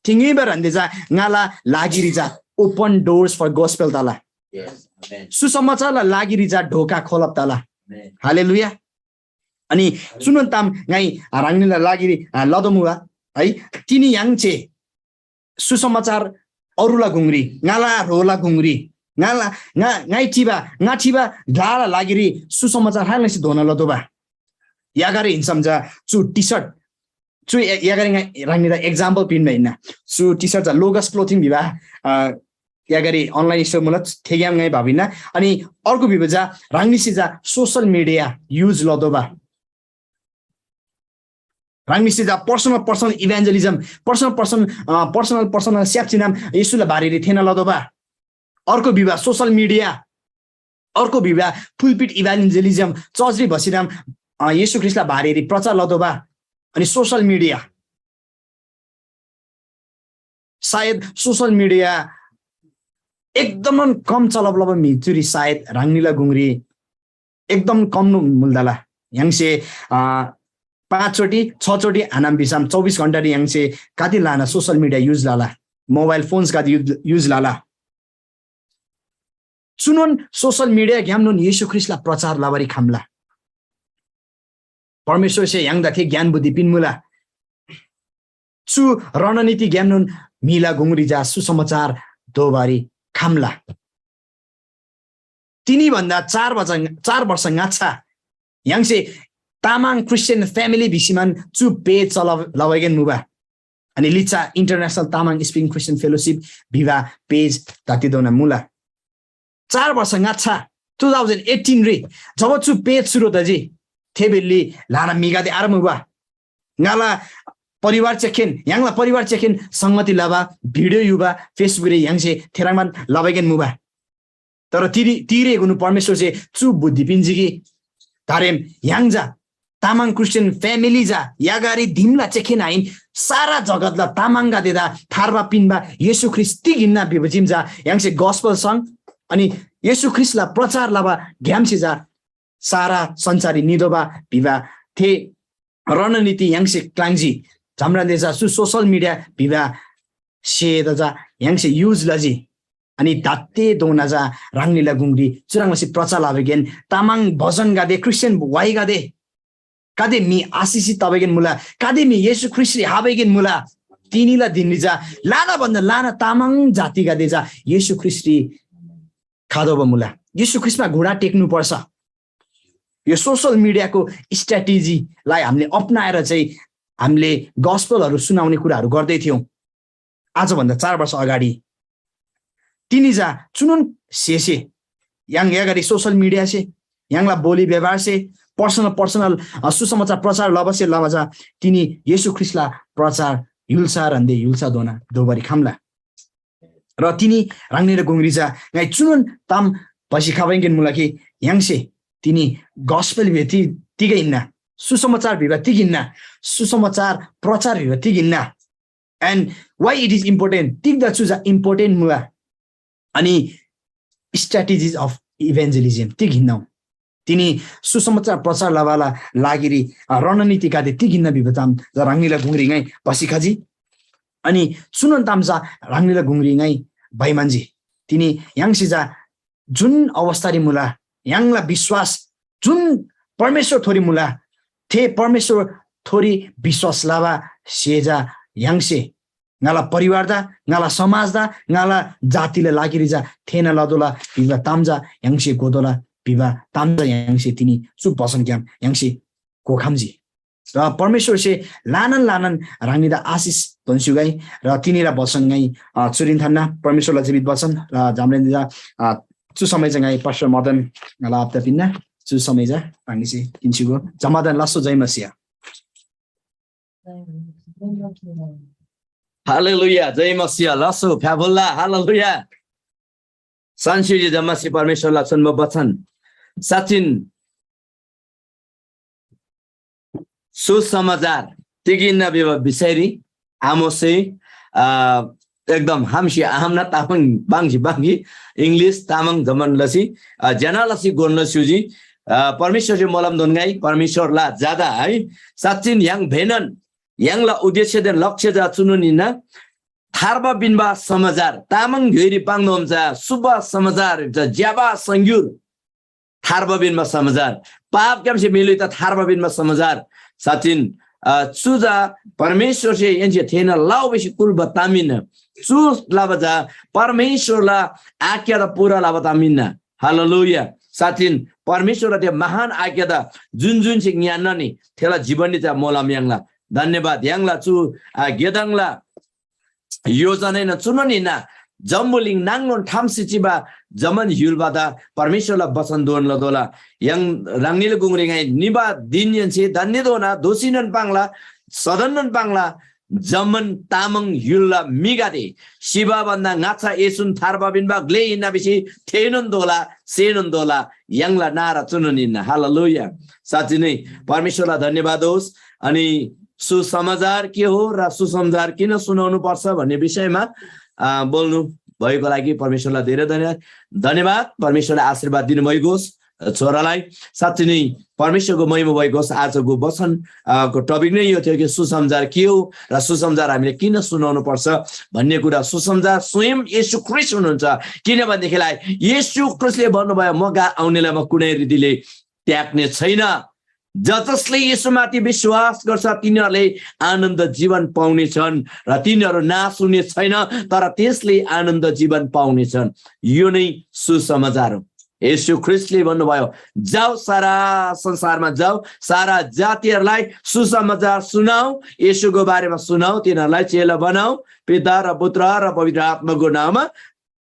थे ङ्‌योइबा ह्रान्‍दे चा ङाला लागिरी चा open doors for gospel तला। सुसमाचारला लागिरी चा ढोका खोलब तला। हालेलुया। अनि चुनोन ताम ङाइ ह्राङनीला लागिरी, आ, लदो मुबा है। तिनी य्‍हाङसे सुसमाचार अरूला गुङरी, ङाला ह्रोला गुङरी, ङाला, ङा, ङाइ चिबा, ङा चिबा ग्‍लाला लागिरी सुसमाचार खाह्रङ् लसी धोना लतोःबा। यागारे हिन्‍सम चा चु T-shirt, चु या-, यागारे ङाइ ह्राङनीदा example पिन्‍बा हिन्‍ना। चु T-shirt चा Logos Clothing भिबा, अ, यागारे online store मुला, थेग्‍याम ङाइ भाबिना। अनि अर्को भिबा चा ह्राङनीसे चा social media use लतोःबा। ह्राङनीसे चा पर्सनल पर्सनल इभान्जेलिज्म, पर्सनल पर्सनल पर्सनल पर्सनल स्याप्चिनाम येशूला बारेरी थेःना लतोःबा। अर्को विवाह सोशल मिडिया, अर्को विवाह पुलपिट इभान्जेलिज्म, चर्चरी भसिनाम येशू ख्रीष्टला बारेरी प्रचार लतोःबा। अनि सोशल मिडिया, सायद सोशल मिडिया एकदम कम चलब लब म्हि चुरी सायद ह्राङनीला गुङरी एकदम कम मुल्दाला। य्‍हाङसे पाँच चोटि छ चोटि आनाम बिसाम चौबिस घन्टारी य्‍हाङसे कति लाना सोशल मिडिया युज लाला, मोबाइल फोन्स कति युज लाला। चुनोन सोशल मिडिया ग्यामनोन येशू ख्रीष्टला प्रचार लबारी खम्ला। परमेश्वरसे य्‍हाङदा थे ज्ञान बुद्धि पिन्‍मुला। चु रणनीति ग्यामनोन म्‍हिला गुङरी जा सुसमाचार दोबारी खम्ला। तिनी भन्दा चार वर्ष चार वर्ष ङाच्छा य्‍हाङसे तामाङ क्रिस्चियन फ्यामिली भिसीमान चु पेज चल लबाइगेन मुबा। अनि लिच्‍छा इन्टरनेसनल Tamang speaking Christian fellowship Veeba पेज तातिदोना मुला। चार वर्ष ङाच्छा टु थाउजन्ड एटिन रे जब चु पेज सुरु तजी, थे बेल्ली ल्‍हाना म्‍हिगदे आर मुबा। ङाला परिवार चेखेन य्‍हाङला परिवार चेखेन संगति लबा, भिडियो युबा, फेसबुकरी य्‍हाङसे थेह्रङ्बान लबाइगेन मुबा। तर तिरी तिरेगुनु परमेश्वरसे चु बुद्धि पिन्‍जी कि तारेम य्‍हाङ जा तामाङ क्रिस्चियन फ्यामिली जा यागारी धिमला चेखेन आइन, सारा जगतला तामाङगदेदा थार्बा पिन्‍बा येशू ख्रीष्‍ट तिग हिन्‍ना भिबा जिम जा य्‍हाङसे गस्पल सङ अनि येशू ख्रीष्‍टला प्रचार लबा ग्‍यामसे जा सारा संसाररी निदोबा भिबा थे रणनीति य्‍हाङसे क्‍लाङ्जी। जम्रान्‍दे जा सु सोशल मिडिया भिबा सेदा जा य्‍हाङसे युज लजी। अनि दात्तेधोना जा ह्राङनीला गुङरी चुह्रङ् लसी प्रचार लबागेन तामाङ भजनगदे, क्रिस्चियन वाइगदे, कदे म्‍हि आशिषित तबागेन मुला, कदे म्‍हि येशू ख्रीष्‍टरी हाबागेन मुला। तिनीला धिनरी जा लाना भन्दा लाना तामाङ जातिगदे जा येशू ख्रीष्‍टरी खादोबा मुला। येशू ख्रीष्‍टमा घुँडा टेक्नुपर्छ। यो सोशल मिडियाको स्ट्राटेजीलाई हामीले अपनाएर चाहिँ हामीले गस्पलहरू सुनाउने कुराहरू गर्दै थियौँ। आजभन्दा चार वर्ष अगाडि तिनी जा चुनोन सेसे य्‍हाङ यागारी सोशल मिडियासे य्‍हाङला बोली व्यवहारसे पर्सनल पर्सनल सुसमाचार प्रचार लबसे लबा जा तिनी येशू ख्रीष्‍टला प्रचार य्‍हुल्‍सा ह्रन्‍दे य्‍हुल्‍साधोना दोबारी खम्‍ला। र तिनी ह्राङनीला गुङरी जा ङाइ चुनोन ताम भसी खबाइङ्‌गेन मुला कि य्‍हाङसे तिनी गस्पेल भिबा ति तिग हिन्‍ना, सुसमाचार भिबा तिग हिन्‍ना, सुसमाचार प्रचार भिबा तिग हिन्‍ना, and why it is important, तिग्‍दा चु जा इम्पोर्टेन्ट मुला, अनि स्ट्राटेजिज अफ इभान्जेलिज्म तिग हिन्‍नौ, तिनी सुसमाचार प्रचार लबाला लागिरी रणनीतिगदे तिग हिन्‍ना भिबा ताम जा ह्राङनीला गुङरी ङाइ भसी खजी। अनि चुनोन ताम जा ह्राङनीला गुङरी ङाइ भइमान्‍जी। तिनी य्‍हाङसे जा जुन अवस्थारी मुला, य्‍हाङला विश्‍वास जुन परमेश्‍वर थोरी मुला, थे परमेश्‍वर थोरी विश्‍वास लबा से जा य्‍हाङसे ङाला परिवारदा, ङाला समाजदा, ङाला जातिला लागिरी जा थेःना लतोःला भिबा ताम जा य्‍हाङसे घोतोःला भिबा ताम जा य्‍हाङसे तिनी चु बचनग्‍याम य्‍हाङसे घोखम्‍जी। र परमेश्‍वरसे ल्‍हानान ल्‍हानान ह्राङनीदा आशिष दोन्‍स्‍युगै। र तिनीला बचन ङाइ चुरीन थान्‍ना, परमेश्‍वरला जीवित बचन। र झामरेन्‍दा चु समय चाहिँ ङाइ पास्टर मदन ङाला आप्‍ता पिन्‍ना। चु समय जा ह्राङनीसे किन्‍स्‍युगो जम्‍मादान लास्‍सो जय मसिया। हालेलुया, जय मसिया, लास्‍सो फ्‍याफुल्‍ला, हालेलुया। सान्‍सिजी जम्‍मासे परमेश्‍वरला सुन्‍बा बचन साँच्‍चिन सुसमाचार तिग हिन्‍ना भिबा विषयरी आमोससे, अ, एकदम हामसी आहामना तामाङ बाङसी बाङसी English तामाङ जम्‍मान लसी, अ, ज्‍यना लसी गोन लस्‍युजी। अ, परमेश्‍वरसे मोलम दोन्‍गै परमेश्‍वरला ज्‍यादा है साँच्‍चिन य्‍हाङ भेनन य्‍हाङला उद्देश्‍यदेन लक्ष्य जा चुनोन हिन्‍ना। थार्बा पिन्‍बा समाचार, तामाङ घ्‍योइरी पाङ्‌दोम चा शुभ समाचार, चा ज्‍यबा सङ्ग्‍युर। थार्बा पिन्‍बा समाचार, पापग्‍यामसे मेलुइता थार्बा पिन्‍बा समाचार। साँच्‍चिन, अ, चु चा परमेश्‍वरसे एन्‍से थेःना लउ भिसी कुल्‍बा ताम हिन्‍ना। चु लबा चा परमेश्‍वरला आज्ञादा पूरा लबा ताम हिन्‍ना। हालेलुया। साँच्‍चिन परमेश्‍वरला त्यो महान आज्ञादा जुन जुनसे ङ्‌यान्‍ना नि थेला जीवनरी चा मोलम याङ्ला। धन्‍यवाद याङ्ला चु, अ, गेदङला योजनाएन चुनोन हिन्‍ना। जम्‍बुलिङ नाङनोन ठामसे चिबा जम्‍मान य्‍हुलबादा परमेश्‍वरला बचन दोन लतोःला। य्‍हाङ ह्राङनीला गुङरी ङाइ निबा धिनहेन्‍से धन्‍यधोना दोःसीनोन पाङ्ला। सदननोन पाङ्ला, जम्‍मान तामाङ य्‍हुलला म्‍हिगदे सिबा भन्‍दा ङाच्‍छा येशून थार्बा पिन्‍बा ग्‍ले हिन्‍ना भिसी थेःनोन तोःला, सेनोन तोःला, य्‍हाङला नारा चुनोन हिन्‍ना। हालेलुया। साँच्‍ची नै परमेश्‍वरलाई धन्‍यवाद होस्। अनि सुसमाचार के हो र सुसमाचार किन सुनाउनु पर्छ भन्‍ने विषयमा, अ, बोल्नु भएको लागि परमेश्‍वरलाई धेरै धन्य-, धन्‍यवाद। परमेश्‍वरले आशीर्वाद दिनुभएको होस् छोरालाई। साँच्‍ची नै परमेश्‍वरको महिमा भएको होस्। आजको वचन, अ, को topic नै यो थियो कि सुसमाचार के हो र सुसमाचार हामीले किन सुनाउनु पर्छ भन्‍ने कुरा। सुसमाचार स्वयं येशू ख्रीष्‍ट हुनुहुन्छ, किनभनेदेखिलाई येशू ख्रीष्‍टले भन्‍नुभयो, "म कहाँ आउनेलाई म कुनै रीतिले त्याग्‍ने छैन। ज जसले येशूमाथि विश्‍वास गर्छ, तिनीहरूले आनन्द जीवन पाउनेछन् र तिनीहरू नाश हुने छैन, तर त्यसले आनन्द जीवन पाउनेछन्।" यो नै सुसमाचार हो। येशू ख्रीष्‍टले भन्‍नुभयो, "जाऊ, सारा संसारमा जाऊ, सारा जातिहरूलाई सुसमाचार सुनाऊ, येशूको बारेमा सुनाऊ, तिनीहरूलाई चेला बनाऊ, पिता र पुत्र र पवित्र आत्माको नाउँमा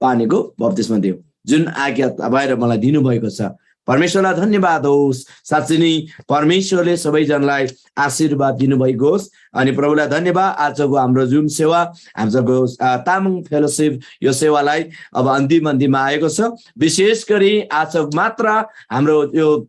पानीको बप्‍तिस्मा दिऊ, जुन आज्ञा तपाईँ र मलाई दिनुभएको छ।" परमेश्‍वरलाई धन्‍यवाद होस्। साँच्‍ची नै परमेश्‍वरले सबैजनालाई आशीर्वाद दिनुभएको होस्। अनि प्रभुलाई धन्‍यवाद, आजको हाम्रो जुन सेवा, आजको, अ, तामाङ फेलोसिप यो सेवालाई अब अन्तिम अन्तिममा आएको छ। विशेष गरी आज मात्र हाम्रो यो